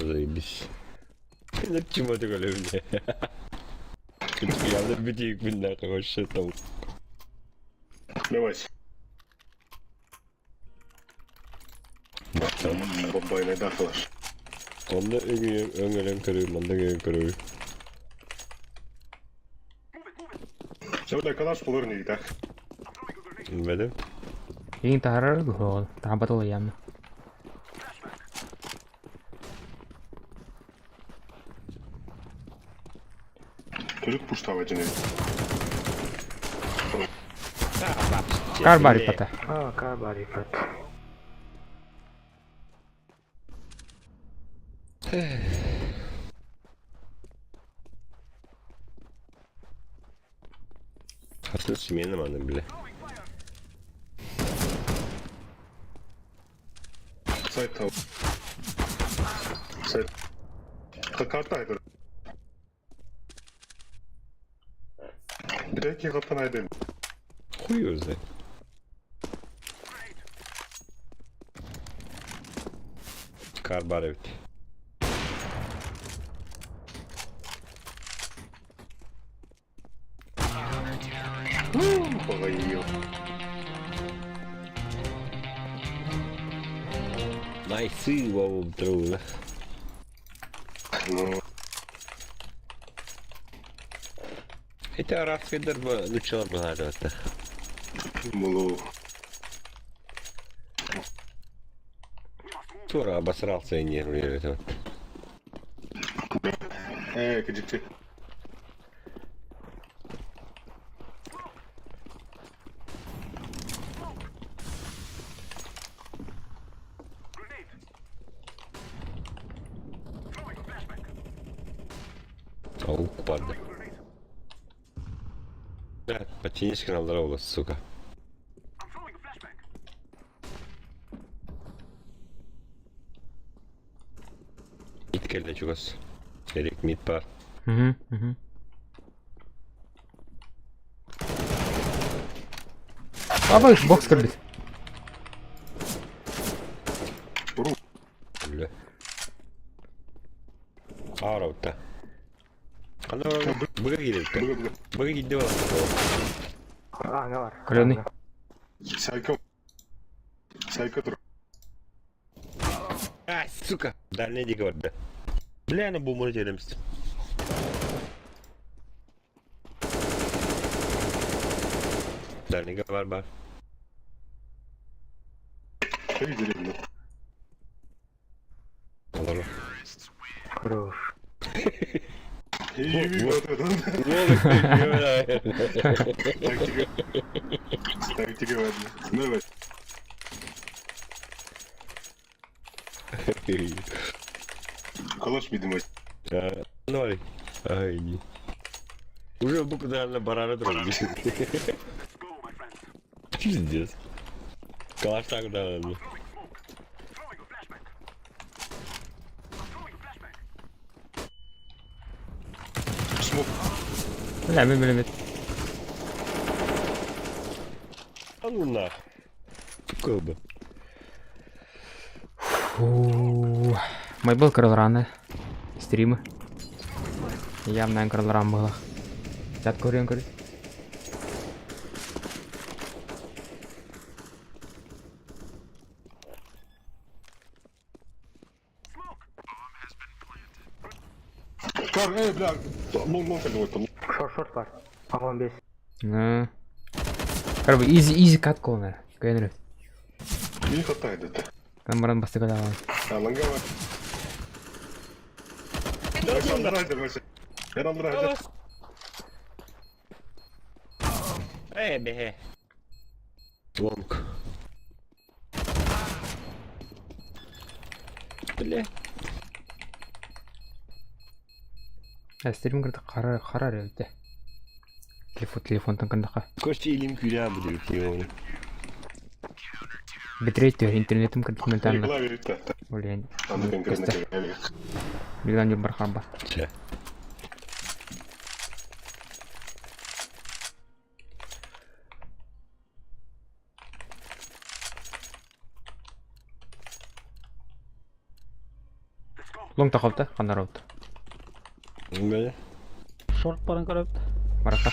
Speaker 2: Заебись. Чего ты говоришь мне? Я битик нахуй вообще там.
Speaker 3: Давай. Бомбайна дахлаш.
Speaker 2: Онда өңөрөн көрүү, манда өңөрөн көрүү.
Speaker 3: Бля, калаш полырный, так?
Speaker 2: Билбэтим.
Speaker 4: Иин таһарар дуо, таһарбат улайаамна.
Speaker 3: Төрүт пуштава дьиҥэ.
Speaker 4: Карбари пата.
Speaker 6: А, карбари пата.
Speaker 2: Хасыл смена маны, бля.
Speaker 3: Сайт тау. Сайт. Карта айдар. Бирэки хатан айдын.
Speaker 2: Хуй его знает. Карбар эбит.
Speaker 3: Баҕайы.
Speaker 2: Найсы вовум труда.
Speaker 3: Ну,
Speaker 2: Ити арабскайдар нуччалар быһаарбаттар.
Speaker 3: Мулу.
Speaker 2: Тура обосрался и нервирует. Вот.
Speaker 3: Ээ, кэдьикти.
Speaker 2: Аук барда. Бля, Потянись к нам, здорово, сука. Мид кэллэ чугас. Эрик мид баар.
Speaker 4: Угу, угу. Абай, бокс көрбүт.
Speaker 2: Бля. Ааровта. Ханна быга киирбит.
Speaker 3: Быга быга.
Speaker 2: Быга киирдэ буолла.
Speaker 6: Ааҥҥа бар.
Speaker 4: Каленый.
Speaker 3: Сайка. Сайка тур.
Speaker 2: А, сука! Дальний диэки барда. Бля, аны бумуру теремс. Дальнийга бар бар.
Speaker 3: Эй, деревня.
Speaker 2: Олору.
Speaker 6: Хорош.
Speaker 3: Эй, вот это. Тактика. Тактика ладно. Давай. Калаш видимо.
Speaker 2: Ноль. Ай, не. Уже буквально барана трогали. Пиздец. Калаш так да.
Speaker 3: Смок.
Speaker 4: Бля, мин билэммит.
Speaker 2: А ну нах. Как бы.
Speaker 4: Фу. Майбыл кыралраны. Стримы. Явно кыралран было. Чат көрүөн көрү.
Speaker 3: Кар, эй, бля. Лон, лон, какой-то.
Speaker 6: Шорт, шорт бар. Погон бес.
Speaker 4: Ну. Короче, изи, изи катка ол Көнүрү.
Speaker 3: Не хватает это.
Speaker 4: Камеран бастык алабан.
Speaker 3: А, лангава. Давай,
Speaker 2: Эй, бе. Лонг. Бля.
Speaker 4: Стрим кырды карар карар өтө. Телефон телефонтан кындака.
Speaker 2: Костя илим күлә будет его.
Speaker 4: Битрейт интернетим кырды ментально.
Speaker 3: Николай верит.
Speaker 4: Блин.
Speaker 3: Аны конкретно.
Speaker 4: Билган жок бар харба.
Speaker 2: Че.
Speaker 4: Лоҥ тахалта, ханнаробут.
Speaker 2: Бля.
Speaker 7: Шорт баран көрөбүт.
Speaker 4: Баракка.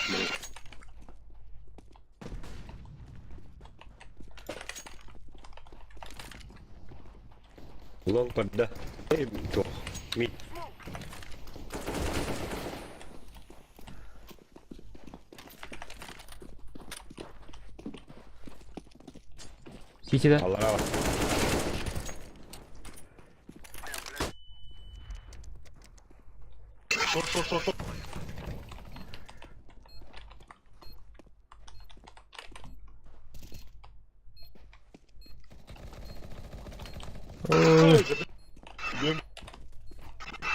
Speaker 2: Лонг барда. Эй, туох. Мид.
Speaker 4: Сити да.
Speaker 2: Аллара бар.
Speaker 3: Шорт, шорт, шорт, шорт.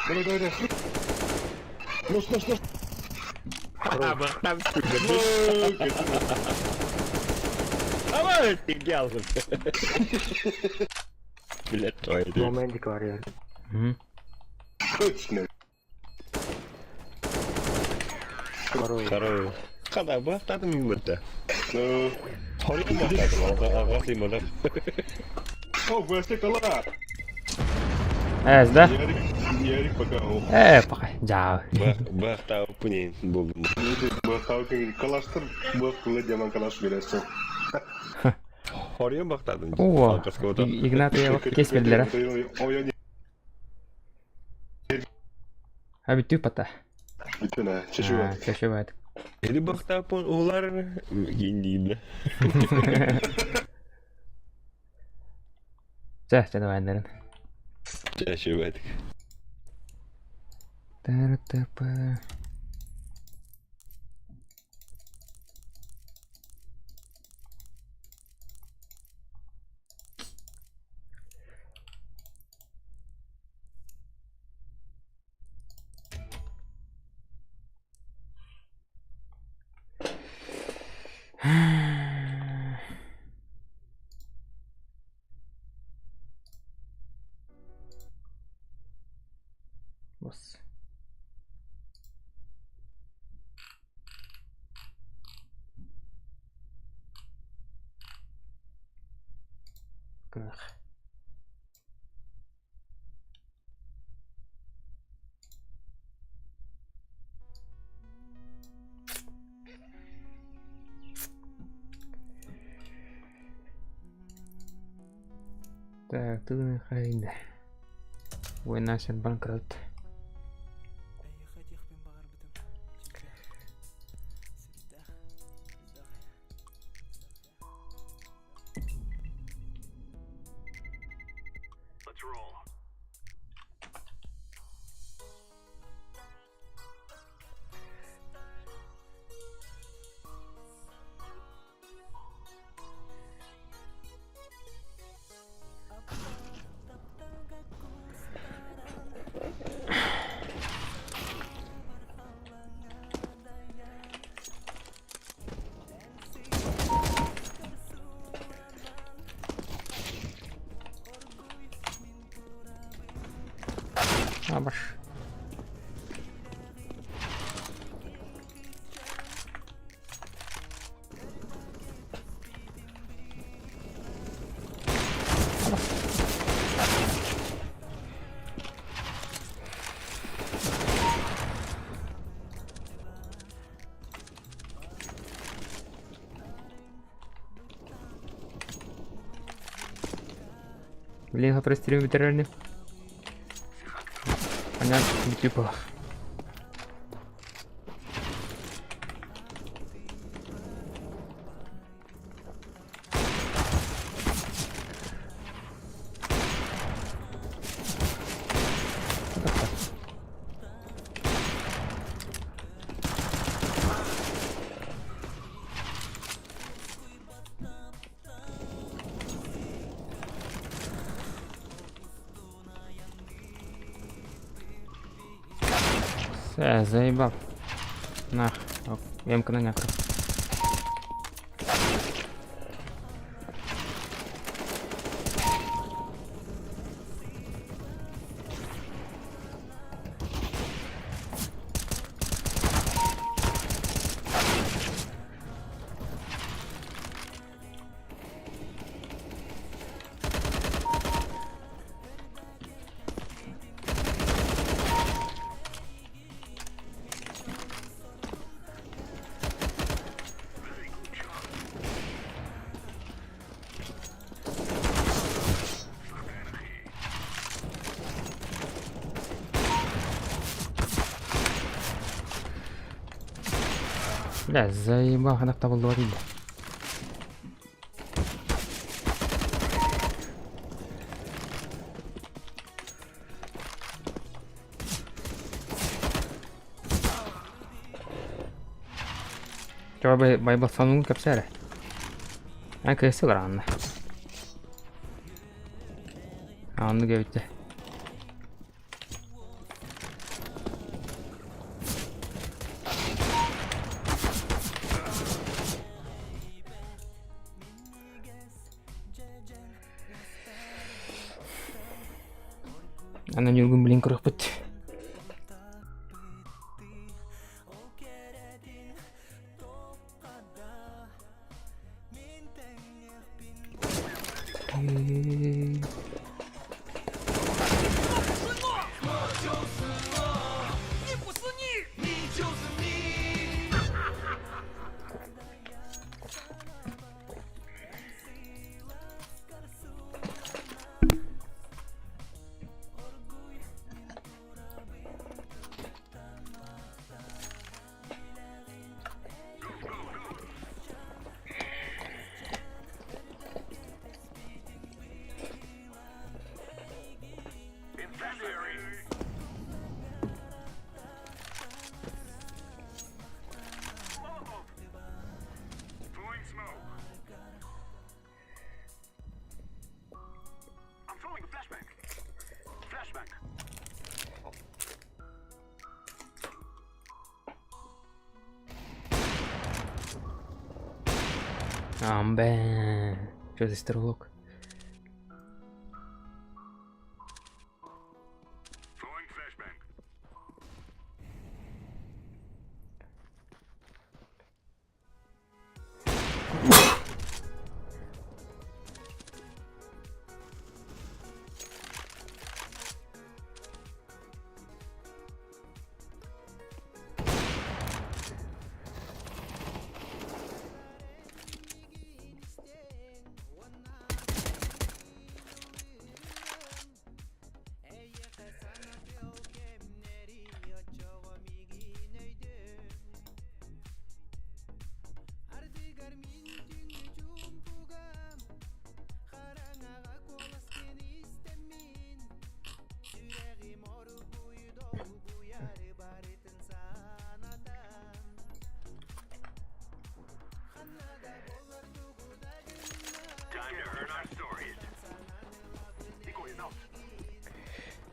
Speaker 3: Давай, давай, давай. Нож, нож, нож.
Speaker 2: Там Давай, ты гялзен. Блядь, твою.
Speaker 6: Моментик бар ya.
Speaker 4: Мгм.
Speaker 3: Точно.
Speaker 6: Хорош.
Speaker 2: Хорош. Хада, бахтадым юмырта.
Speaker 3: Ну,
Speaker 2: Хорик бахтадым, алға сыймадым.
Speaker 3: О, ВС кала.
Speaker 4: Эс, да?
Speaker 3: Ярик, Ярик пока.
Speaker 4: Пока. Жау.
Speaker 2: Бахтау пунин болдым.
Speaker 3: Калаштыр, бах, демон калаш бересің.
Speaker 2: Хорик бахтадым.
Speaker 4: О, Игнат кес бердилер.
Speaker 3: Ой,
Speaker 4: А бүтүү пата.
Speaker 3: бүтүн, чешіп
Speaker 4: Чешебайт.
Speaker 2: Или бахтапон улар гиндиде.
Speaker 4: Чэ, чэ давай нэрин.
Speaker 2: Чешебайт.
Speaker 4: ТРТП. Бос. Гынах. Так, тут хайда. Война банкрот. Абаш. Блин, прострим ветераны. Понятно, типа. Все, заебал. Нах, емка на някакъв. Бля, заебал, ханах табыллыбат indi. Чо Байбал сонун кэпсээ эрэ. Эн кыыс бараанна. Оннук эбит Аны Ньургун билин көрүөхпүт. Амбэ. Что за стрелок?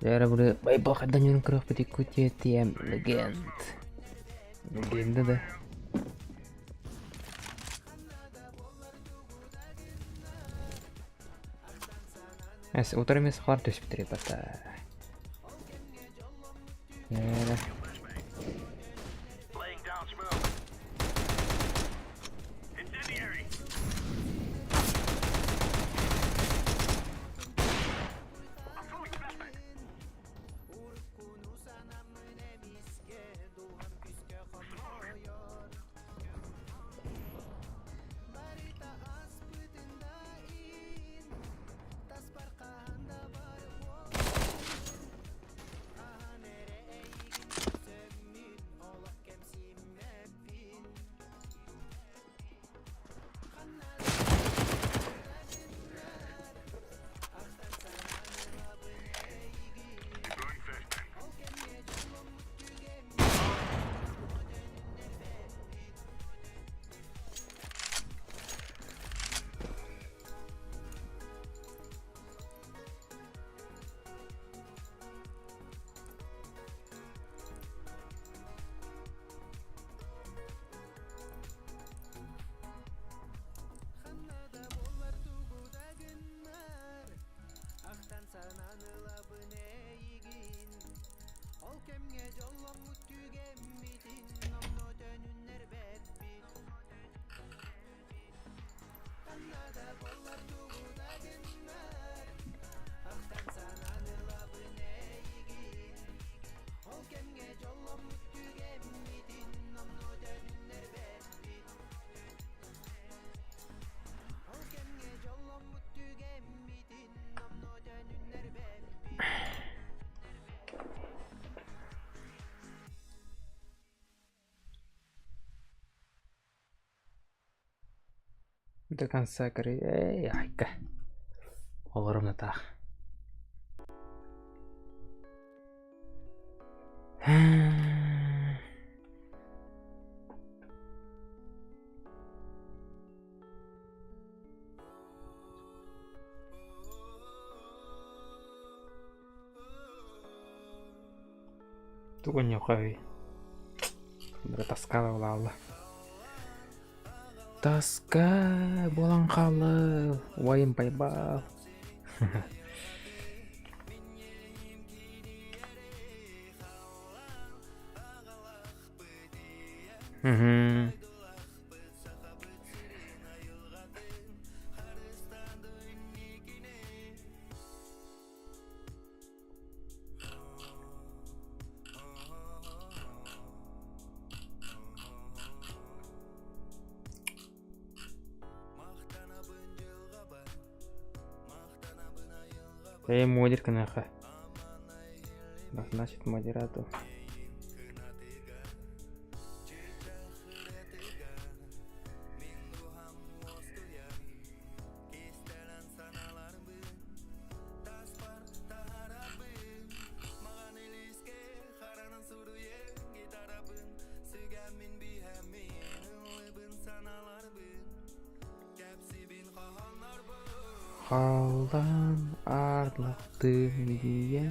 Speaker 4: Дьэ бу Байбал хайдан ньурун көрүөхпүт Якутия TM Legend. Легенда да. Эс утары эмес хаар түспүт ребята. Э, До конца көрүй. Эй, айка. Олорум таах. Тугунньухай Тоска буолла Тоска буолан хаалла Убайым Байбал Мгм. Эй, модер кынаха. Значит, модератор. Халлаан арлахтыын ийэ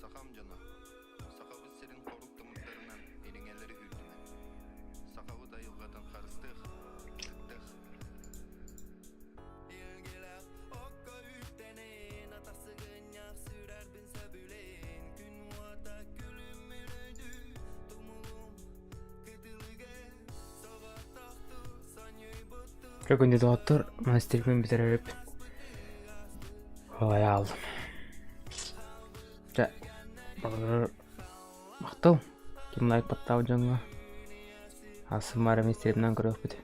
Speaker 8: Сахам дьоно, Сахабыт сирин хорук тымырдарынан ириҥэлэри үүрдүмэ. Сахабыт айылҕатын харыстыах, ытыктыах.
Speaker 4: Күндү доҕоттор, монастырьбын бүтэрэрip Халай аалдым. Дьэ, махтал. Ким лайк баттаабыт дьоҥҥо. Асыммар эмиэ стримнан көрүөхпүт.